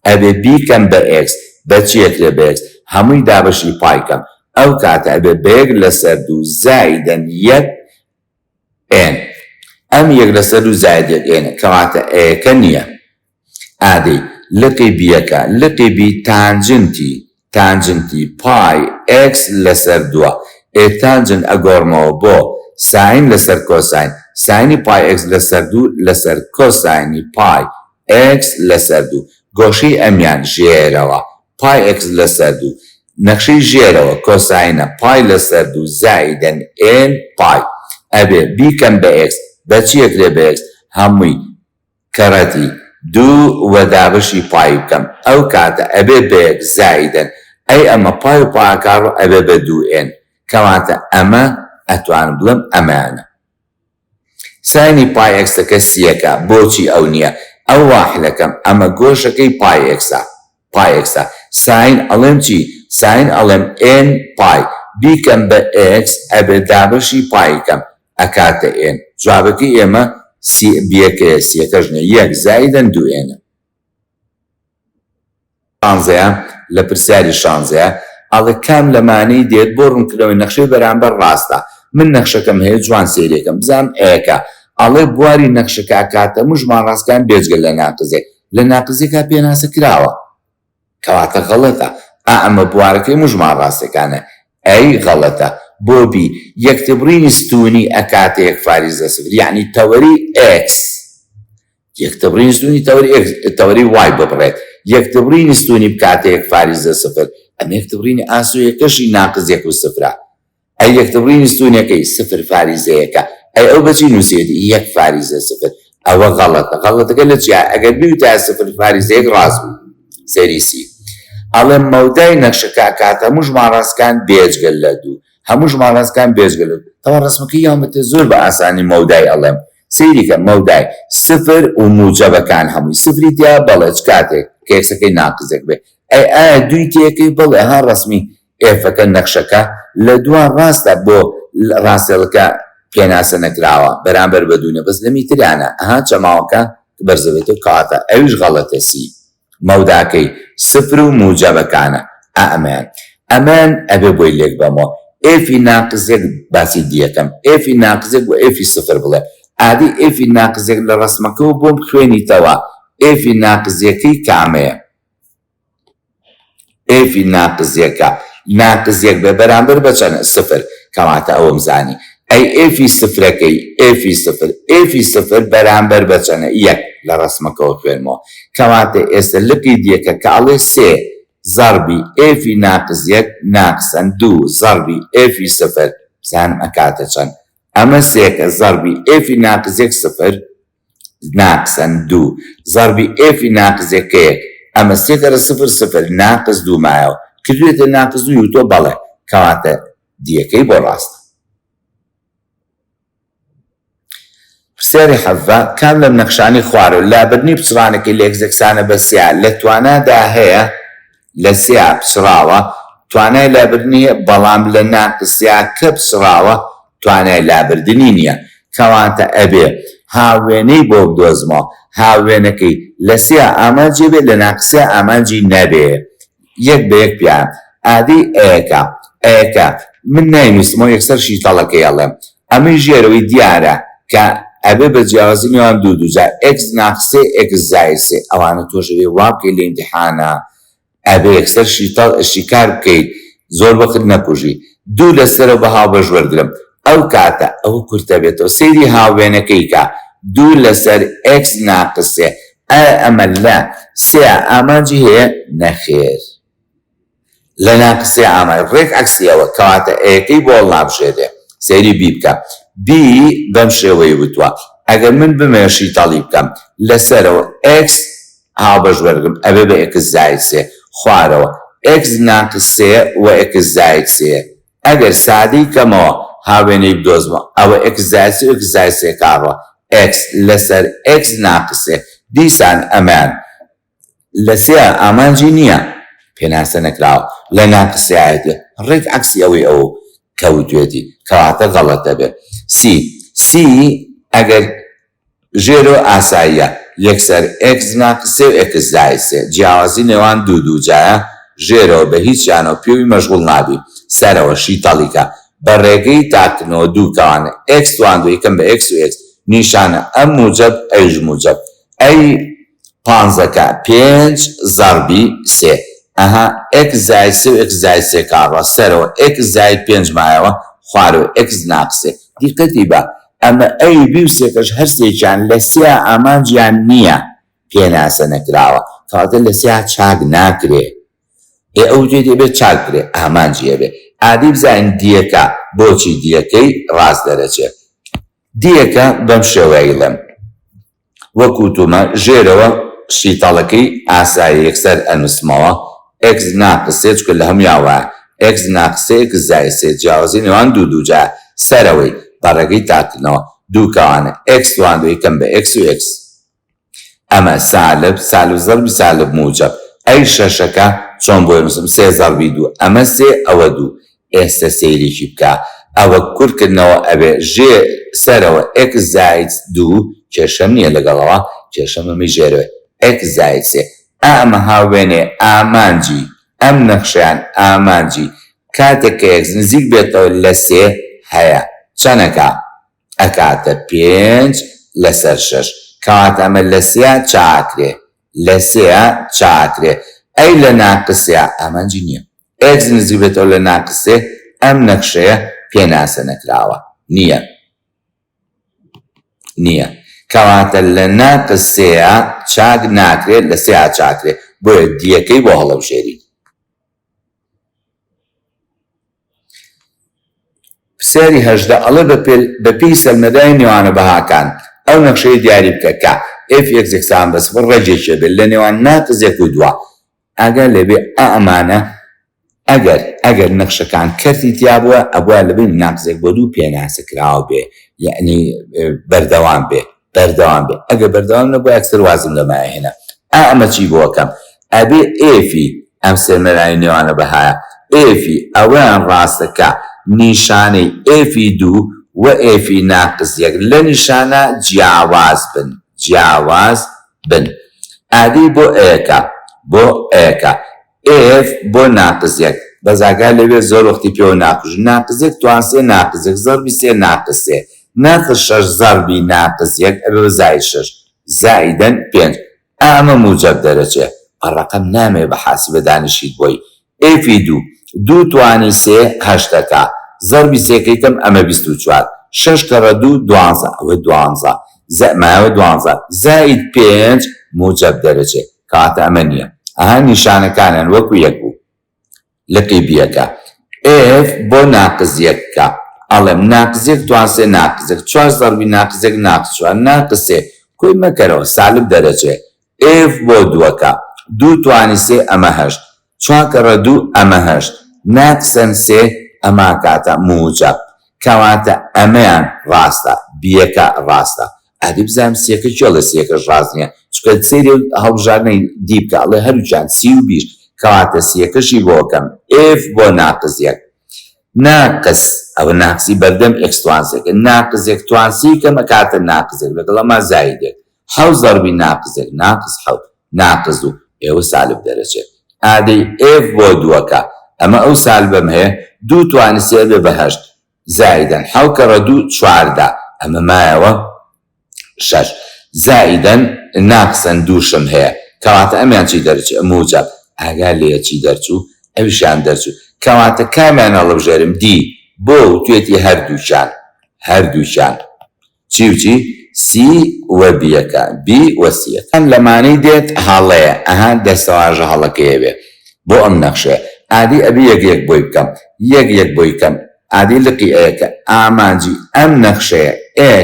ئەبێ بیکەم بە ئێکس بە چی ئەکرێ بە ئێکس؟ هەمووی دابەشی پای کەم ئەو کاتە ئەبێ بە یەک لەسەر دوو زائیدەن یەک ئێن ئەم یەک لەسەر دوو زائید یەک ئێنە کەواتە ئەیەکە نییە. ئادەی لقی بیەکە لقی بی تانجنتی تانجنتی پای ئێکس لەسەر دووە ئێ تانجنت ئەگۆڕمەوە بۆ ساین لەسەر کۆساین ساینی پای ئێکس لەسەر دوو لەسەر کۆساینی پای ئێکس لەسەر دوو گۆشەی ئەمیان ژێرەوە پای ئێکس لەسەر دوو نەخشەی ژێرەوە کۆساینە پای لەسەر دوو زائیدەن ئێن پای ئەبێ بیکەم بە ئێکس بە چی ئەکرێ بە ئێکس هەمووی کەڕەتی دوو وە دابەشی پای بکەم ئەو کاتە ئەبێ بە یەک زائیدەن ئەی ئەمە پای و پایەکە ڕۆ ئەبێ بە دوو ئێن کەواتە ئەمە ئەتوانم بڵێم ئەمەیانە ساینی پای ئێکسەکە سیەکە بۆچی ئەو نییە؟ ئەوا حلەکەم ئەمە گۆشەکەی پای ئێکسە پای ئێکسە ساین ئەڵێم چی ساین ئەڵێم n پای بیکەم بە ئێکس ئەبێ دابەشی پای کەم ئەکاتە n جوابەکەی ئێمە سی بیەکەیە سیەکەش نیە یەک زائیدەن دوو n ە. شانزەیە لە پرسیاری شانزەیە ئەڵێ کام لەمانەی دێت بۆ ڕوونکردنەوەی نەخشەی بەرامبەر ڕاستە من نەخشەکەم هەیە جوان سەیرێکەم بزانم ئەیەکە ئەڵێ بواری نەخشەکە ئەکاتە مژمان ڕاستکان بێجگە لە ناقزێک لە ناقزێکا پێناسە کراوە کەواتە غەڵەتە ئا ئەمە بوارەکەی مژمان ڕاستەکانە ئەی غەڵەتە بۆ بی یەکتبڕینی ستونی ئەکاتە یەک فاریزە سفر یەعنی تەوەری ئێکس یەکتبڕینی ستوونی تەوەری ئێکس تەوەری وای ببڕێت یەکتبڕینی ستوونی بکاتە یەک فاریزە سفر ئەمە یەکتبڕینی ئاسۆیەکەشی ناقس یەک و سفرە ئەی یەکتبڕینی ستوونەکەی سفر فاریزەیەکە ئەی ئەو بەچی نووسێتی یەک فاریزە سفر ئەوە غەڵەتە غەڵەتەکە لە چیا ئەگەر بیوتایە سفر فاریزە یەک ڕاست بوو سەیری سی ئەڵێ مەودای نەخشەکە ئەکات هەموو ژمارەکان بێجگە لە دوو هەموو ژمارەکان بێجگە لە دوو تەوا ڕەسمەکەی یاومەتێ زۆر بە ئاسانی مەودای ئەڵێم سەیری کە مەودای سفر و موجەبەکان هەمووی سفری تیا بەڵێ چ کاتێک کە ئێکسەکەی ناقزێک بێ ئەی ئایا دووی تێکەی بەڵێ ها ڕەسمی ئێفەکە نەخشەکە لە دوا ڕاستە بۆ ڕاستێڵەکە پێناسە نەکراوە بەرامبەر بە دوونە بەس لە میتریانە ئەها چەماوەکە بەرزەبێتەوە کەواتە ئەویش غەڵەتە سی مەوداکەی سفر و موجەبەکانە ئا ئەمەیان ئەمەیان ئەبێ بۆی لێک بەمەوە ئێفی ناقس یەک باسی دیەکەم ئێفی ناقس یەک و ئێفی سفر بڵێ ئادی ئێفی ناقس یەک لە ڕەسمەکەوە بۆم بخوێنیتەوە ئێفی ناقس یەکەی کامەیە ئێفی ناقس یەکە ناقس یەک بێ بەرامبەر بە چەنە سفر کەواتە ئەوەم زانی ئەی ئێفی سفرەکەی ئێفی سفر ئێفی سفر بەرامبەر بە چەنە یەک لە ڕەسمەکەوە خوێنمەوە کەواتە ئێستە لقی دیەکە کە ئەڵێ سێ زەڕبی ئێفی ناقس یەک ناقسەن دوو زەڕبی ئێفی سفر بزانم ئەکاتە چەند ئەمە سێکە زەڕبی ئێفی ناقس یەک سفر ناقسەن دوو زەڕبی ئێفی ناقس یەکەیەک ئەمە سێ کەرە سفر سفر ناقس دوو مایەوە کردوێتە ناقس دوو یوتۆ بەڵێ کەواتە دیەکەی بۆ ڕاستە. پرسیاری حەڤە، کام لەم نەخشانەی خوارەوە لابردنی پچڕانەکەی لە ئێکس یەکسانە بە سێ لە توانادا هەیە؟ لە سێ پچڕاوە توانای لابردنی هەیە بەڵام لە ناقس سێ کە پچڕاوە توانای لابردنی نییە کەواتە ئەبێ هاووێنەی بۆ بدۆزمەوە هاووێنەکەی لە سێ ئامانجی بێ لە ناقس سێ ئامانجی نەبێ یەک بە یەک پیان ئادەی ئەیەکە ئەیەکە من ناینوسمەوە یەکسەر شیتەڵەکەی ئەڵێم ئەمەی ژێرەوەی دیارە کە ئەبێ بە جیاوازی نێوان دوو دوو جا ئێکس ناقس سێ ئێکس زائید سێ ئەوانە تۆش ئەبێ وا بکەی لە ئیمتیحانا ئەبێ یەکسەر شیتەڵ شیکار بکەیت زۆر وەخت نەکوژی دوو لەسەرەوە بە هاوبەش وەرگرم ئەو کاتە ئەوە کورتە بێتەوە سەیری هاووێنەکەی کە دوو لەسەر ئێکس ناقس سێ ئایا ئەمە لە سێ ئامانجی هەیە؟ نەخێر لە ناقس سێ ئامانج ڕێک عەکسی ئەوە کەواتە ئەیەکەی بۆ هەڵنابژێرێ سەیری بی بکە بی بەم شێوەی وتوە ئەگەر من بمەوێ شیتەڵی بکەم لەسەرەوە ئێکس هاوبەش وەرگرم ئەبێ بە ئێکس زائید سێ خوارەوە ئێکس ناقس سێ و ئێکس زائید سێ ئەگەر سادەی کەمەوە هاوێنەی بدۆزمەوە ئەوە ئێکس زائید سێ و ئێکس زائید سێ کاڕوە ئێکس لەسەر ئێکس ناقس سێ دیسان ئەمەیان لە سێ ئامانجی نییە پێناسە نەکراوە لە ناقس سێیەتی ڕێک عەکسی ئەوەی ئەو کە وتوێتی کەواتە غەڵەت دەبێ سی سی ئەگەر ژێرۆ ئاساییە یەکسەر ئێکس ناقس سێ و ئێکس زائید سێ جیاوازی نێوان دوو دووجایە ژێرەوە بە هیچیانەوە پێوی مەشغوڵ نابی سەرەوە شیتەڵیکە بە ڕێگەی تاکردنەوە دوو کەوانە ئێکس تواندوە یەکەم بە ئێکس و ئێکس نیشانە ئەم موجەب ئەویش موجەب ئەی پانزەکە پێنج زەڕبی سێ ئەها ئێکس زائید سێ و ئێکس زائید سێ کاڕە سەرەوە ئێکس زائید پێنج مایەوە خوارەوە ئێکس ناقس سێ دیقەتی بە ئەمە ئەی و بی و سێکەش هەرسێکیان لە سێ ئامانجیان نییە پێناسە نەکراوە کەواتە لە سێ چاک ناکرێ ئێ ئەو جێ دەبێ چاک کرێ ئامانجی هەبێ ئادەی بزانین دیەکە بۆچی دیەکەی ڕاست دەرەچێ دیەکە بەم شێوەیە ڵێم وەک وتومە ژێرەوە شیتەڵەکەی ئاسایی یەکسەر ئەنوسمەوە ئێکس ناقس سێ چونکە لە هەمویا وایە ئێکس ناقس سێ ئێکس زائید سێ جیاوازی نێوان دوو دووجایە سەرەوەی بە ڕێگەی تاکردنەوە دوو کەوانە ئێکس تواندوە یەکەم بە ئێکس و ئێکس. ئەمە سالب سالب زەربی سالب موجەب ئەی شەشەکە چۆن بۆی نوسم سێ زەربی دوو ئەمە سێ ئەوە دوو ئێستە سەیرێکی بکە ئەوە کورت کردنەوە ئەبێ ژێ سەرەوە x زائید دوو کێشەم نیە لەگەڵەوە کێشەم ئەمەی ژێرەوەیە x زائید سێ ئا ئەمە هاوێنەیە ئامانجی ئەم نەخشەیان ئامانجی کاتێک کە x نزیک بێتەوە لە سێ هەیە چەنەکە ئەکاتە پێنج لەسەر شەش کەواتە ئەمە لە سێا چاکرێ لە سێا چاکرێ ئەی لە ناقس سێا ئامانجی نییە x نزیک بێتەوە لە ناقس سێ ئەم نەخشەیە پێناسە نەکراوە نییە نییە کەواتە لە ناقس سێا چاک ناکرێت لە سێا چاکرێ بۆیە دیەکەی بۆ هەڵەبژێرین. پرسیاری 18 ئەڵێ بە پێی سەلمەدای نێوانە بەهاکان ئەو نەخشەیە دیاری بکە کە f x یەکسان بە سفر ڕەگێکی هەبێت لە نێوان ناقس یەک و دووە ئاگا لێبێ ئا ئەمانە ئەگەر ئەگەر نەخشەکان کەرتی تیا بووە ئەبوایە لە بەینی ناقس یەک بۆ دوو پێناسە کراو بێ یەعنی بەردەوام بێ بەردەوام بێ ئەگەر بەردەوام نەبوو یەکسەر وازم لەمە هێنا ئا ئەمە چی بۆ ئەکەم ئەبێ f ی ئەم سێمەرانی نێوانە بەهایە f ی ئەوەیان ڕاستە کە نیشانەی f ی دوو و f ی ناقس یەک لە نیشانە جیاواز بن جیاواز بن ئادەی بۆ ئەیەکە بۆ ئەیەکە f بۆ ناقس یەک بەس ئاگا لێبێ زۆر وەختی پێوە ناکوژن ناقس یەک توان سێ ناقس یەک زەربی سێ ناقس سێ ناقس شەش زەربی ناقس یەک ئەبێ بە زائید شەش زائیدەن پێنج ئا ئەمە موجەب دەرەچێ بە ڕەقەم نامەوێ بە حاسیبە دانیشیت بۆی f ی دوو دوو توانی سێ هەشتەکە زەربی سێکەی کەم ئەمە 24 شەش کەڕە دوو دوانزە ئەوە دوانزە مایەوە دوانزە زائید پێنج موجەب دەرەچێ کەواتە ئەمە نییە ئەها نیشانەکانیان وەکو یەک بوو لقی بیەکە f بۆ ناقس یەک کە ئەڵێم ناقس یەک توان سێ ناقس یەک چوار زەڕبی ناقس یەک ناقس چوار ناقس سێ کۆی مەکەرەوە سالب دەرەچێ f بۆ دووەکە دوو توانی سێ ئەمە هەشت چوار کەڕە دوو ئەمە هەشت ناقسەن سێ ئەمە کاتە موجەب کەواتە ئەمەیان ڕاستە بیەکە ڕاستە ئەدی بزانم سیەکە کێ ئەڵێ سیەکەش ڕاست نیە چونکە سەیری ئەو هەڵبژاردنەی دی بکە ئەڵێ هەردووکیان سی و بیش کەواتە سیەکەشی بۆ کەم f بۆ ناقس یەک ناقس ئەوە ناقسی بەردەم x توان سێکە ناقس یەک توان سی کەم ئەکاتە ناقس یەک لەگەڵ ئەما زاید یەک حەوت زەڕبی ناقس یەک ناقس حەوت ناقس دوو ئێوە سالب دەرەچێت ئادەی f بۆ دووەکە ئەمە ئەو سالبەم هەیە دوو توانی سێ ئەبێ بە هەشت زائیدەن حەوت کەڕە دوو 14 ئەمە مایەوە شەش زائیدەن ناقسەن دووشم هەیە کەواتە ئەمیان چی دەرچێ موجەب ئاگا لێیە چی دەرچوو ئەویشیان دەرچوو کەواتە کامیان هەڵبژێرم دی بۆ وتوێتی هەردووکیان هەردووکیان چی و چی؟ سی و بیەکە، بی و سیەکە. لەمانەی دێت هەڵەیە ئەها دەستەواژە هەڵەکەیە بێ بۆ ئەم نەخشەیە ئادی ئەبێ یەک یەک بۆی بکەم یەک یەک بۆی کەم ئادی لقی ئەیەکە ئامانجی ئەم نەخشەیە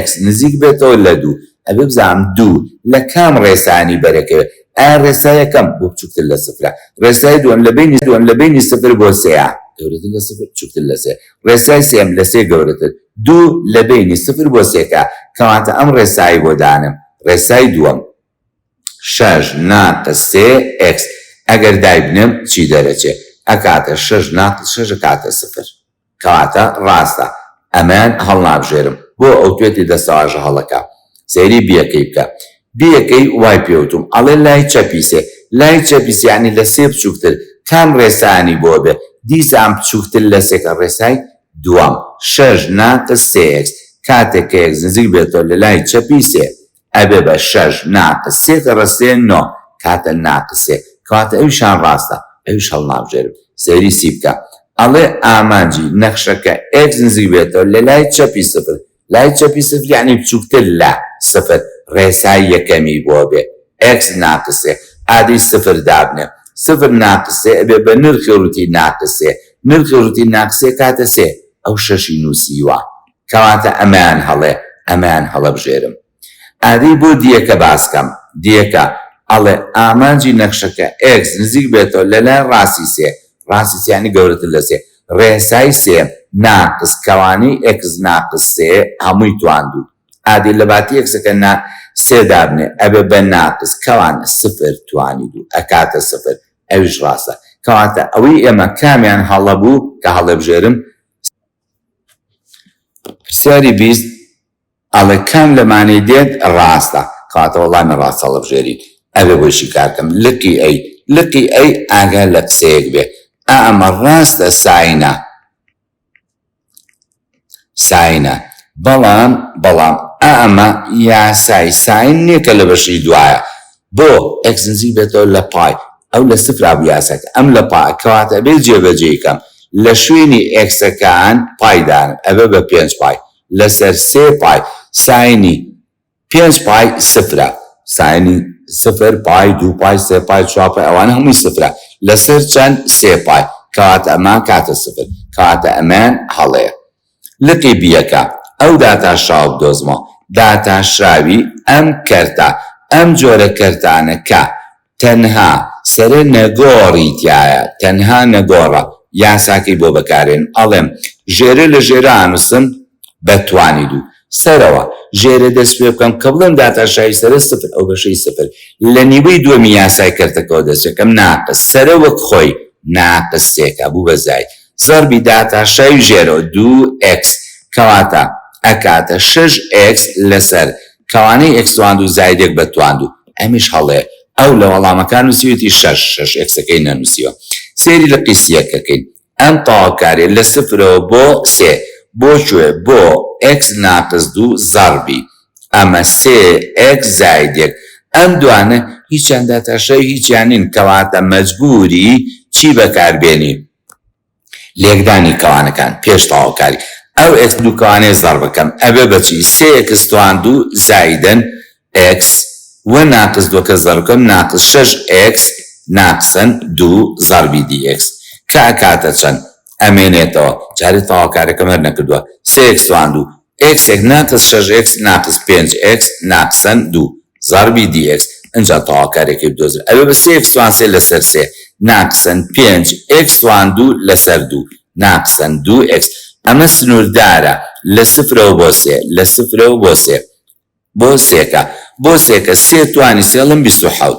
x نزیک بێتەوە لە دوو ئەبێ بزانم دوو لە کام ڕێسانی بەرەکەوێ ئایا ڕێسای یەکەم بۆ بچوکتر لە سفرە ڕێسای دووەم لە بەینی دووەم لە بەینی سفر بۆ سێیە گەورەتر لە سفر بچوکتر لە سێ ڕێسای سێیەم لە سێ گەورەتر دوو لە بەینی سفر بۆ سێکە کەواتە ئەم ڕێسایی بۆ دانێم ڕێسای دووەم شەش ناقس سێ x ئەگەر دایبنێم چی دەرەچێ ئەکاتە شەش ناقس شەش ئەکاتە سفر کەواتە ڕاستە ئەمەیان هەڵنابژێرم بۆ ئەوتوێتی دەستەواژە هەڵەکە سەیری بیەکەی بکە بیەکەی وای پێوتوم ئەڵێ لای چەپی سێ لای چەپی سێ یانی لە سێ بچوکتر کام ڕێسانی بۆ بێ دیسان بچوکتر لە سێکە ڕێسای دووەم شەش ناقس سێ x کاتێک کە x نزیک بێتەوە لە لای چەپی سێ ئەبێ بە شەش ناقس سێ کەڕە سێ نۆ کاتە ناقس سێ کەواتە ئەویشان ڕاستە ئەویش هەڵنابژێرم سەیری سی بکە ئەڵێ ئامانجی نەخشەکە x نزیک بێتەوە لە لای چەپی سفر لای چەپی سفر یەعنی بچوکتر لە سفر ڕێسای یەکەمی بۆ بێ x ناقس سێ ئادەی سفر دابنێ سفر ناقس سێ ئەبێ بە نرخی ڕووتی ناقس سێ نرخی ڕووتی ناقس سێ کاتە سێ ئەو شەشی نووسیوە کەواتە ئەمەیان هەڵێ ئەمەیان هەڵەبژێرم ئادەی بۆ دیەکە باس کەم دیەکە ئەڵێ ئامانجی نەخشەکە x نزیک بێتەوە لە لای ڕاستی سێ ڕاستی سێ یانی گەورەتر لە سێ ڕێسای سێ ناقس کەوانەی x ناقس سێ هەمووی تواندوو. ئادی لە باتی ئێکسەکە نا سێ دابنێ ئەبێ بە ناقس کەوانە سفر توانی دوو ئەکاتە سفر ئەویش ڕاستە کەواتە ئەوەی ئێمە کامیان هەڵە بوو کە هەڵێبژێرم پرسیاری 20 ئەڵێ کام لەمانەی دێت ڕاستە؟ کەواتە وەڵامی ڕاست هەڵبژێرین. ئەبێ بۆی شیکار کەم. لقی ئەی لقی ئەی ئاگا لە قسەیەک بێ. ئا ئەمە ڕاستە ساینە ساینە بەڵام بەڵام ئا ئەمە یاسای ساین نییە کە لە بەشی دوایە بۆ ئێکس نزیک بێتەوە لە پای ئەو لە سفرا بوو یاساکە ئەم لە پا کەواتە ئەبێ جێبەجێی کەم لە شوێنی ئێکسەکان پای دانم ئەبێ بە پێنج پای لەسەر سێ پای ساینی پێنج پای سفرە ساینی سفر پای دوو پای سێ پای چوار پای ئەوانە هەمووی سفرە لەسەر چەند سێ پای کەواتە ئەمە کاتە سفر کەواتە ئەمەیان هەڵەیە لقی بیەکە ئەو داتاشراوە بدۆزمەوە داتاشراوی ئەم کەرتە ئەم جۆرە کەرتانە کە تەنها سەرە نەگۆڕی تیایە تەنها نەگۆڕە یاساکەی بۆ بەکارێنم ئەڵێم ژێرە لە ژێرە ئانوسم بە توانی دوو سەرەوە ژێرە دەست پێ بکەم کە بڵێم داتاشراوی سەرە سفر ئەو بەشەی سفر لە نیوەی دووەمی یاسای کەرتەکەوە دەست پێکەم ناقس سەرە وەک خۆی ناقس سێکە بوو بە زاید زەربی داتاشراوی ژێرەوە دوو ئێکس کەواتە ئەکاتە شەش ئێکس لەسەر کەوانەی ئێکس تواند و زایدێک بە تواند و ئەمیش هەڵەیە ئەو لە وەڵامەکان نوسیویەتی شەش شەش ئێکسەکەی نەنوسیوە سەیری لقی سیەکە کەین ئەم تەواوکاریە لە سفرەوە بۆ سێ بۆ کوێ بۆ ئێکس ناقس دوو زەڕبی ئەمە سێ ئێکس زاید یەک ئەم دوانە هیچیان داتاشراوی هیچیان نین کەواتە مەجبوری چی بەکاربێنی لێکدانی کەوانەکان پێش تەواوکاری ئەو ئێکس دوو کەوانەیە زەڕ بکەم ئەبێ بە چی سێ ئێکس توان دوو زایدن ئێکس و ناقس دووەکە زەڕ بکەم ناقس شەش ئێکس ناقسن دوو زەڕبی دی ئێکس کە ئەکاتە چەند ئەمێنێتەوە جارێ تەواوکارەکەم هەر نەکردووە سێ ئێکس توان دوو ئێکسێک ناقس شەش ئێکس ناقس پێنج ئێکس ناقسن دوو زەڕبی دی ئێکس ئنجا تەواوکارەکەی بدۆزرە ئەبێ بە سێ ئێکس توان سێ لەسەر سێ ناقسن پێنج ئێکس توان دوو لەسەر دوو ناقسن دوو ئێکس ئەمە سنووردارە لە سفرەوە بۆ سێ لە سفرەوە بۆ سێ بۆ سێکە بۆ سێکە سێ توانی سێڵم 27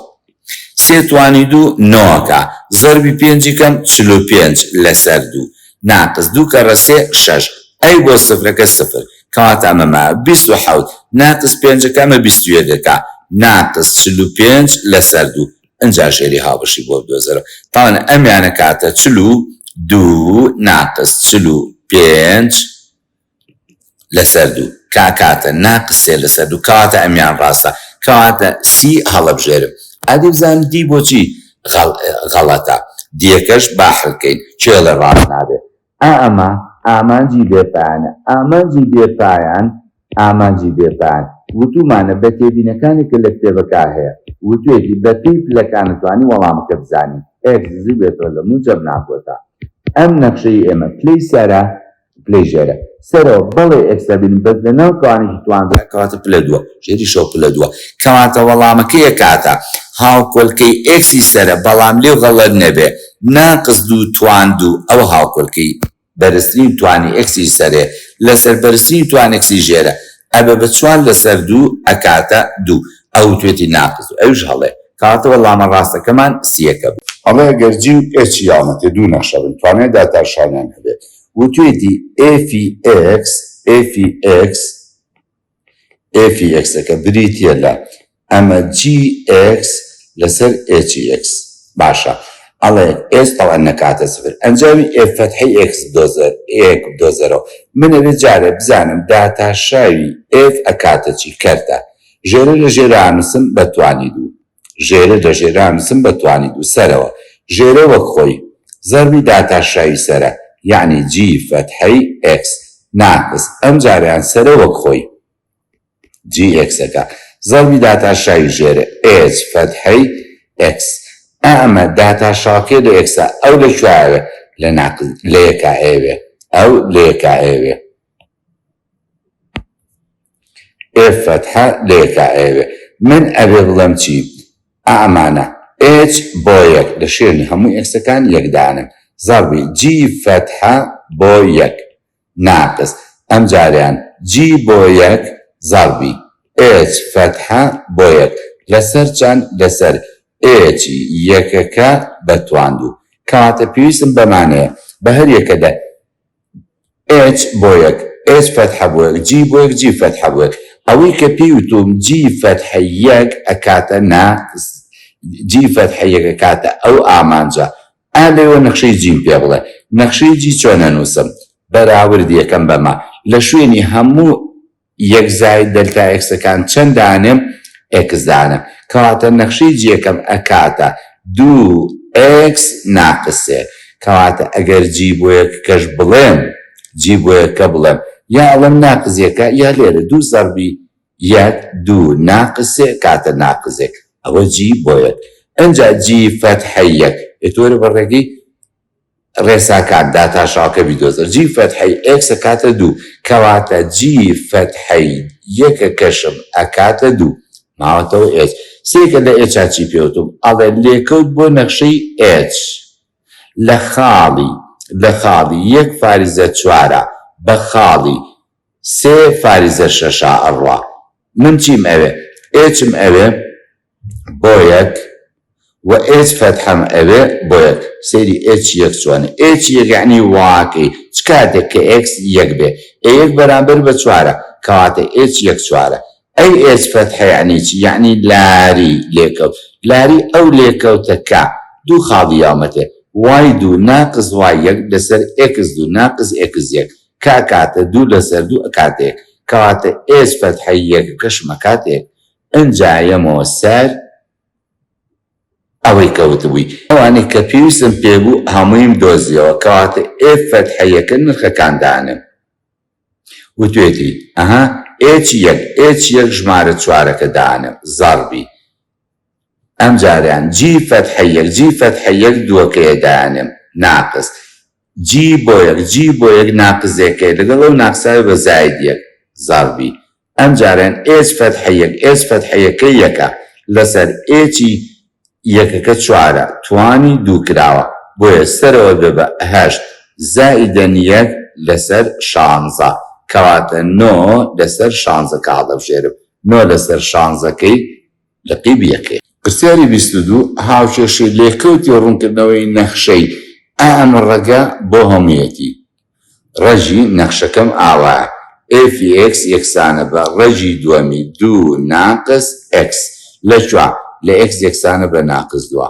سێ توانی دوو نۆکە زەربی پێنجی کەم 45 لەسەر دوو ناقس دوو کەڕە سێ شەش ئەی بۆ سفرەکە سفر کەواتە ئەمە مایە 27 ناقس پێنجەکە ئەمە 21 ەکە ناقس 45 لەسەر دوو ئنجا ژێری هاوبەشی بۆ بدۆزەرەوە تاوان ئەمیانە کاتە 42 ناقس 45 لەسەر دوو کا کاتە ناقس سێ لەسەر دوو کەواتە ئەمیان ڕاستە کەواتە سی هەڵەبژێرم ئەدی بزانم دی بۆچی غەڵەتە دیەکەش با حلکەین کێڵێ ڕاست نابێ ئا ئەمە ئامانجی بێ پایانە ئامانجی بێ پایان ئامانجی بێ پایان وتومانە بە تێبینەکانی کە لە کتێبەکە هەیە وتوێتی بە پێی پلەکان توانی وەڵامەکە بزانین ئێکس نزیک بێتەوە لە موجەب ناکۆتا ئەم نەخشەی ئێمە پلەی سەرە پلەی ژێرە سەرەوە بەڵێ ئێکس ئەبینم بەس لە ناو کەوانێکی تواندا کەواتە پلە دووە ژێریشەوە پلە دووە کەواتە وەڵامەکەی ئەکاتە هاوکۆلکەی ئێکسی سەرە بەڵام لێو غەڵەت نەبێ ناقس دوو توان دوو ئەوە هاوکۆلکەی بەرزترین توانی ئێکسی سەرێ لەسەر بەرزترین توان ئێکسی ژێرە ئەبێ بە چوار لەسەر دوو ئەکاتە دوو ئەو توێتی ناقس دوو ئەویش هەڵەیە کەواتە وەڵامە ڕاستەکەمان سیەکە بوو. ئەڵێ گەر جی و ئێچ یاڵمەتێ دوو نەخشە بن توانای داتاشانیان هەبێت وتوێتی ئێفی ئێکس ئێفی ئێکس ئێفی ئێکسەکە بریتیە لە ئەمە جی ئێکس لەسەر ئێچی ئێکس باشە ئەڵێ ئێس تەوان نەکاتە سفر ئەنجامی ئێف فەتحەی ئێکس بدۆزەر ئێک بدۆزەرەوە من ئەبێ جارێ بزانم داتاشراوی ئێف ئەکاتە چی کەرتە ژێرە لە ژێرە ئەنوسم بە توانی دوو ژێرە لە ژێرە ئەنوسم بە توانی دوو سەرەوە ژێرە وەک خۆی زەربی داتاشراوی سەرە یەعنی جی فەتحەی ئێکس ناقس ئەمجارەیان سەرە وەک خۆی جی ئێکسەکە زەربی داتاشراوی ژێرە ئێچ فەتحەی ئێکس ئا ئەمە داتاشراوەکەی لە ئێکسە ئەو لە کوێ ئەوێ لە ناقس لە یەکا ئەیەوێ ئەو لە یەکا ئەیەوێ ئێف فەتحە لە یەکا ئەیەوێ من ئەبێ بڵێم چی ئا ئەمانە ئێچ بۆ یەک لە شوێنی هەموو ئێکسەکان یەک دانێم زەڕبی جی فەتحە بۆ یەک ناقس ئەمجارەیان جی بۆ یەک. زەڕبی H فەتحە بۆ یەک لەسەر چەند؟ لەسەر H ی یەکەکە بە توان دوو. کەواتە پێویستم بەمانەیە بە هەر یەکە لە H بۆ یەک، H فەتحە بۆ یەک، G بۆ یەک، G فەتحە بۆ یەک. ئەوەی کە پێی وتووم G فەتحە یەک ئەکاتە نا G فەتحە یەک ئەکاتە ئەو ئامانجە. ئا لێوە نەخشەی G م پێ بڵێ. نەخشەی G چۆن ئەنووسم؟ بەراورد یەکەم بەمە. لە شوێنی هەموو یەک زاید دەلتا ئێکسەکان چەند دانێم؟ ئێکس دانێم. کەواتە نەخشەی G یەکەم ئەکاتە دوو ئێکس ناقس سێ. کەواتە ئەگەر G بۆ یەکەکەش بڵێم، G بۆ یەکە بڵێم، یا ئەڵێم ناقس یەکە یا لێرە دوو زەڕبی یەک دوو ناقس سێ کاتە ناقس یەک. ئەوە G بۆ یەک. ئنجا G فەتحەی یەک. ئێ تۆ وەرە بە ڕێگەی ڕێساکان داتاشاوەکە بیدۆزە G فەتحەی X ئەکاتە دوو کەواتە G فەتحەی یەکەکەشم ئەکاتە دوو ماوەتەوە H سێکە لە H ا چی پێوتوم ئەڵێ لێکەوت بۆ نەخشەی H لە خاڵی لە خاڵی یەک فاریزە چوارە بە خاڵی سێ فاریزە شەشا ئەڕوا من چیم ئەوێ H م ئەوێ بۆ یەک وە H فەتحەم ئەوێ بۆ یەک سەیری H یەک چۆنە H یەک یەعنی واکەی چ کاتێک کە X یەک بێ ئێ یەک بەرامبەر بە چوارە کەواتە H یەک چوارە ئەی H فەتحە یەعنی چی یەعنی لاری لێکەوت لاری ئەو لێکەوتە کە دوو خاڵی یاومەتێ Y دوو ناقس Y یەک لەسەر X دوو ناقس X یەک کە ئەکاتە دوو لەسەر دوو ئەکاتە یەک کەواتە H فەتحەی یەکەکەشم ئەکاتە یەک ئنجا یەمەوە سەر ئەوەی کە وتبووی. ئەوانەی کە پێویستم پێ بوو هەموویم دۆزیەوە، کەواتە F فەتحە یەکە نرخەکان دانێم. وتوێتی، ئەها H یەک، H یەک ژمارە چوارەکە دانێم، زەڕبی. ئەمجارەیان G فەتحە یەک، G فەتحە یەک دووەکەیە دانێم، ناقس. G بۆ یەک، G بۆ یەک ناقسێکەیە لەگەڵ ئەو ناقساوی بە زاید یەک، زەڕبی. ئەمجارەیان H فەتحە یەک H فەتحە یەکە یەکە لەسەر H ی یەکەکە چوارە توانی دوو کراوە بۆیە سەرەوە بێ بە هەشت زائیدەن یەک لەسەر شانزە کەواتە نۆ لەسەر شانزەکە هەڵدەبژێرم نۆ لەسەر شانزەکەی لقی بیەکەیە. پرسیاری 22، هاوکێشەی لێکەوتی ڕوونکردنەوەی نەخشەی ئا ئەم ڕەگە بۆ هەموویەتی. ڕەگی نەخشەکەم ئاوایە، ئێفی ئێکس یەکسانە بە ڕەگی دووەمی دوو ناقس ئێکس لە کوێ؟ لە ئێکس یەکسانە بە ناقس دووە.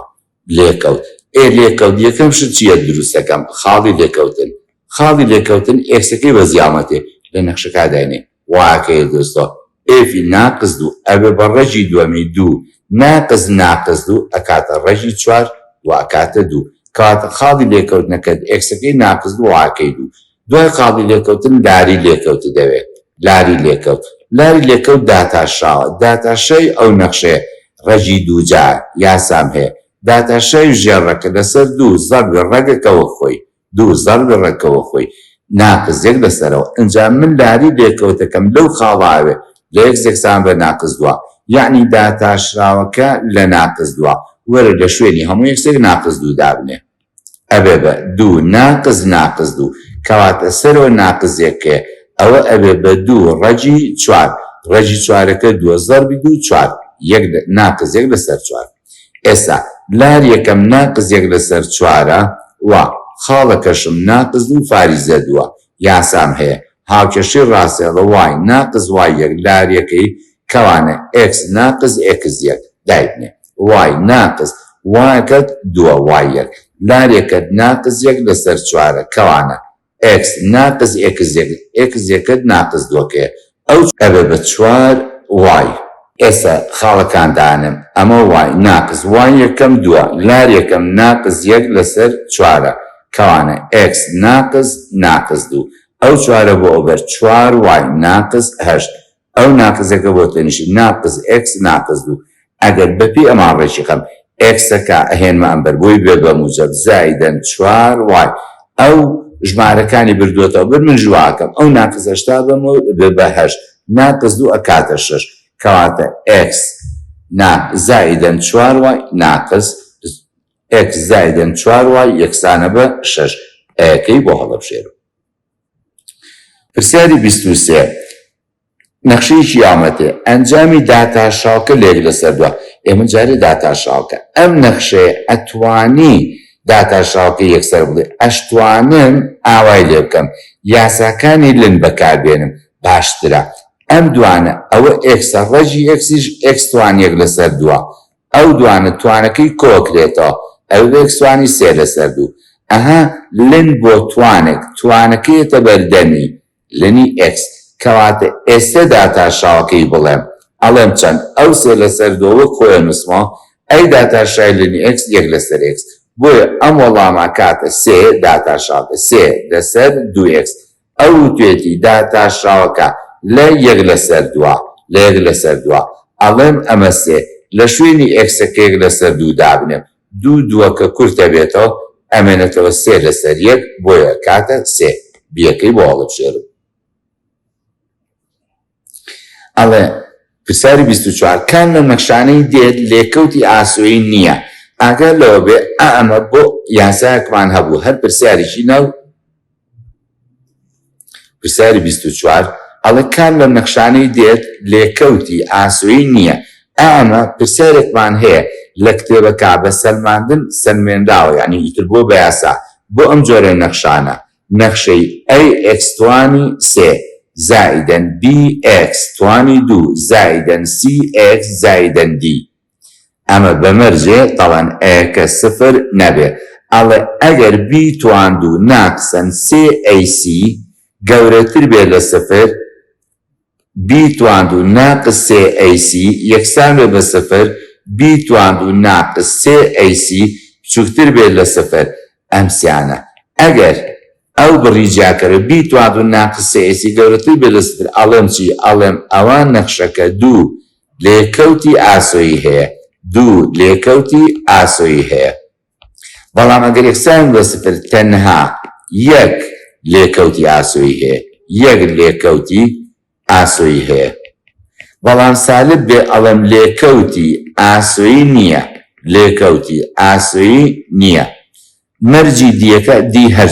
لێکەوت. ئێ لێکەوت یەکەم شت چییە دروست دەکەم؟ خاڵی لێکەوتن. خاڵی لێکەوتن ئێکسەکەی بە زیامەتێ لە نەخشەکە داینێ. وایەکەی دۆستۆ ئێفی ناقس دوو ئەبێ بە ڕەگی دووەمی دوو ناقس ناقس دوو ئەکاتە ڕەگی چوار و ئەکاتە دوو کەواتە خاڵی لێکەوتنەکەت ئێکسەکەی ناقس دوو وایەکەی دوو دوای خاڵی لێکەوتن لاری لێکەوت دەوێ لاری لێکەوت لاری لێکەوت داتاشراوە داتاشراوی ئەو نەخشەیە ڕەگی دووجار یاسام هەیە داتاشراوی ژێر ڕەگە لەسەر دوو زەڕبی ڕەگەکە وەک خۆی دوو زەڕبی ڕەگەکە خۆی ناقس یەک لەسەرەوە ئنجا من لاری لێکەوتەکەم لەو خاڵە ئەوێ لە ئێکس یەکسان بە ناقس دووە یەعنی داتاشراوەکە لە ناقس دووە وەرە لە شوێنی هەموو ئێکسێک ناقس دوو دابنێ ئەبێ بە دوو ناقس ناقس دوو کەواتە سەرەوە ناقس یەکەیە ئەوە ئەبێ بە دوو ڕەگی چوار ڕەگی چوارەکە دووە زەڕبی دوو چوار یەک ناقس یەک لەسەر چوار. ئێستا لار یەکەم ناقس یەک لەسەر چوارە و خاڵەکەشم ناقس دوو فاریزە دووە یاسام هەیە هاوکێشەی ڕاستێڵە Y ناقس Y یەک لاریەکەی کەوانە ئێکس ناقس ئێکس یەک دایبنێ Y ناقس وایەکەت دووە Y یەک لاریەکەت ناقس یەک لەسەر چوارە کەوانە ئێکس ناقس ئێکس یەک ئێکس یەکت ناقس دووەکەیە ئەو ئەبێ بە چوار Y. ئێستا خاڵەکان دانێم ئەمە Y ناقس Y یەکەم دووە لار یەکەم ناقس یەک لەسەر چوارە کەوانە ئێکس ناقس ناقس دوو ئەو چوارە بۆ ئەوبەر چوار Y ناقس هەشت ئەو ناقسەکە بۆ تەنیشت ناقس ئێکس ناقس دوو ئەگەر بەپێی ئەمان ڕێکی خەم ئێکسەکە ئەهێنمە ئەمبەر بۆی بێ بە موجەب زائیدەن چوار Y ئەو ژمارەکانی بردووەتەوە بر من ژواکەم ئەو ناقس هەشتا بەمەوە بێ بە هەشت ناقس دوو ئەکاتە شەش کەواتە ئێکس نا زائیدەن چوار Y ناقس ئێکس زائیدەن چوار Y یەکسانە بە شەش ئەیەکەی بۆ هەڵەبژێرم. پرسیاری 23. نەخشەیەکی یاومەتێ ئەنجامی داتاشراوکە لە یەک لەسەر دوە ئێ من جارێ داتاشراوکە ئەم نەخشەیە ئەتوانی داتاشراوکە یەکسەر بڵێ ئەشتوانم ئاوای لێ بکەم یاساکانی ln بەکاربێنم باشترە ئەم دوانە ئەوە ئێکسە ڕەگی ئێکسیش ئێکس توان یەک لەسەر دوە ئەو دوانە توانەکەی کۆکرێتەوە ئەبێ ئێکس توانی سێ لەسەر دوو ئەها ln بۆ توانێک توانەکەیەتە بەردەمی ln ی ئێکس کەواتە ئێستە داتاشراوەکەی بڵێم ئەڵێم چەند ئەو سێ لەسەر دووە وەک خۆی ئەنوسمەوە ئەی داتاشرای ln ی ئێکس یەک لەسەر ئێکس بۆیە ئەم وەڵامە ئەکاتە سێ داتاشراوەکە سێ لەسەر دوو ئێکس ئەو وتوێتی داتاشراوەکە لە یەک لەسەر دووە لە یەک لەسەر دووە ئەڵێم ئەمە سێ لە شوێنی ئێکسەکە یەک لەسەر دوو دابنێم دوو دووەکە کورتە بێتەوە ئەمێنێتەوە سێ لەسەر یەک بۆیە ئەکاتە سێ بیەکەی بۆ هەڵبژێرم. ئەڵێ پرسیاری 24 کام لەم نەخشانەی دێت لێکەوتی ئاسۆیی نییە؟ ئاگات لەوە بێ ئا ئەمە بۆ یاسایەکمان هەبوو هەر پرسیارێکی ناو پرسیاری 24 ئەڵێ کام لەم نەخشانەی دێت لێکەوتی ئاسۆیی نییە؟ ئا ئەمە پرسیارێکمان هەیە لە کتێبەکە بە سەلماندن سەلمێنراوە یانی ئیتر بۆ بە یاسا بۆ ئەم جۆرە نەخشانە نەخشەی ئەی ئێکس توانی سێ زائیدەن بی ئێکس توانی دوو زائیدەن سی ئێکس زائیدەن دی ئەمە بە مەرجێ تەڵەن ئەیەکە سفر نەبێ ئەڵێ ئەگەر بی توان دوو ناقسەن سێ ئەی سی گەورەتر بێ لە سفر بی توان دوو ناقس سێ ئەی سی یەکسان بێ بە سفر بی توان دوو ناقس سێ ئەی سی بچوکتر بێت لە سفر ئەم سیانە ئەگەر ئەو بڕی جیاکەرە بی توان دوو ناقس سێ ئەی سی گەورەتر بێت لە سفر ئەڵێم چی ئەڵێم ئەوە نەخشەکە دوو لێکەوتی ئاسۆیی هەیە دوو لێکەوتی ئاسۆیی هەیە بەڵام ئەگەر یەکسان بە سفر تەنها یەک لێکەوتی ئاسۆیی هەیە یەک لێکەوتی ئاسۆیی هەیە بەڵام سالب بێ ئەڵێم لێکەوتی ئاسۆیی نییە لێکەوتی ئاسۆیی نییە مەرجی دیەکە دی هەر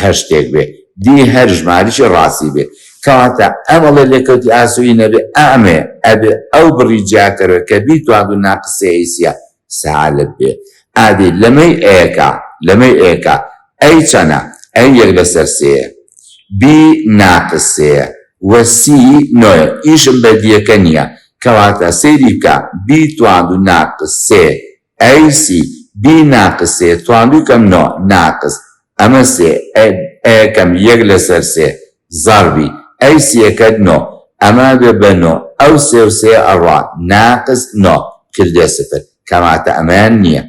هەر شتێک بێ دی هەر ژمارێکی ڕاستی بێ کەواتە ئەم ئەڵێ لێکەوتی ئاسۆیی نەبێ ئەمێ ئەبێ ئەو بڕی جیاکەرەوە کە بیتواند و ناقس سێ ئەیسیە سالب بێ ئادی لەمەی ئەیەکا لەمەی ئەیەکا ئەی چەنە ئەی یەک لەسەر سێیە بی ناقس سێیە وە سی نۆیە ئیشم بە دیەکە نییە کەواتە سەیری بکە بی تواند و ناقس سێ ئەی سی بی ناقس سێ تواندوی کەم نۆ ناقس ئەمە سێ ئەیەکەم یەک لەسەر سێ زەڕبی ئەی سیەکەت نۆ ئەمە ئەبێ بە نۆ ئەو سێ و سێ ئەڕوا ناقس نۆ کردێ سفر کەواتە ئەمەیان نییە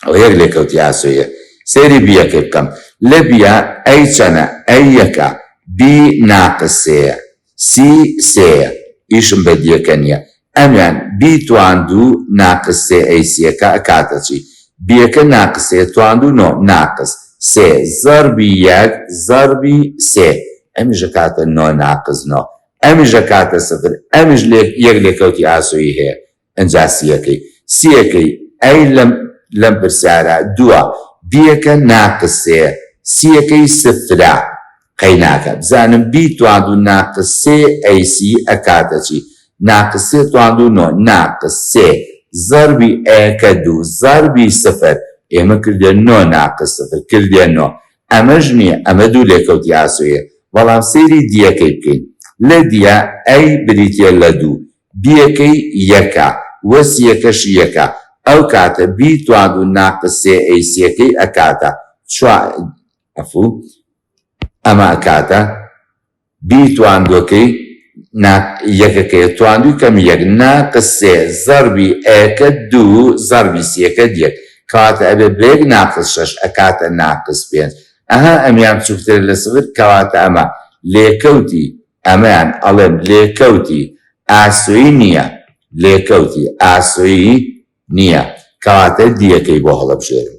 ئەوە یەک لێکەوتی ئاسۆیە سەیری بیەکەی بکەم لە بیە ئەی چەنە ئەی یەکە بی ناقس سێیە سی سێیە ئیشم بە دیەکە نییە ئەمیان بی تواندوو ناقس سێ ئەی سیەکە ئەکاتە چی بیەکە ناقس سێ تواندوو نۆ ناقس سێ زەربی یەک زەربی سێ ئەمیش ئەکاتە نۆ ناقس نۆ ئەمیش ئەکاتە سفر ئەمیش یەک لێکەوتی ئاسۆیی هەیە ئنجا سیەکەی سیەکەی ئەی لەم لەم پرسیارە دووە بیەکە ناقس سێ سیەکەی سفرە قەیناکە بزانم بی تواندوو ناقس سێ ئەی سی ئەکاتە چی ناقس سێ تواندوو نۆ ناقس سێ زەربی ئەیەکە دوو زەربی سفر ئێمە کردیە نۆ ناقس سفر کردیە نۆ ئەمەش نیە ئەمە دوو لێکەوتی ئاسۆیە بەڵام سەیری دیەکەی بکەین لە دیە ئەی بریتیە لە دوو بیەکەی یەکە وە سیەکەشی یەکە ئەو کاتە بی تواندوو ناقس سێ ئەی سیەکەی ئەکاتە چوا عەفو ئەمە ئەکاتە بی تواندوەکەی نا یەکەکەیە تواندوی کەم یەک ناقس سێ زەربی ئەیەکە دوو زەربی سیەکە یەک کەواتە ئەبێ بە یەک ناقس شەش ئەکاتە ناقس پێنج ئەها ئەمیان بچوکترە لە سفر کەواتە ئەمە لێکەوتی ئەمەیان ئەڵێم لێکەوتی ئاسۆیی نییە لێکەوتی ئاسۆیی نییە کەواتە دیەکەی بۆ هەڵەبژێرم.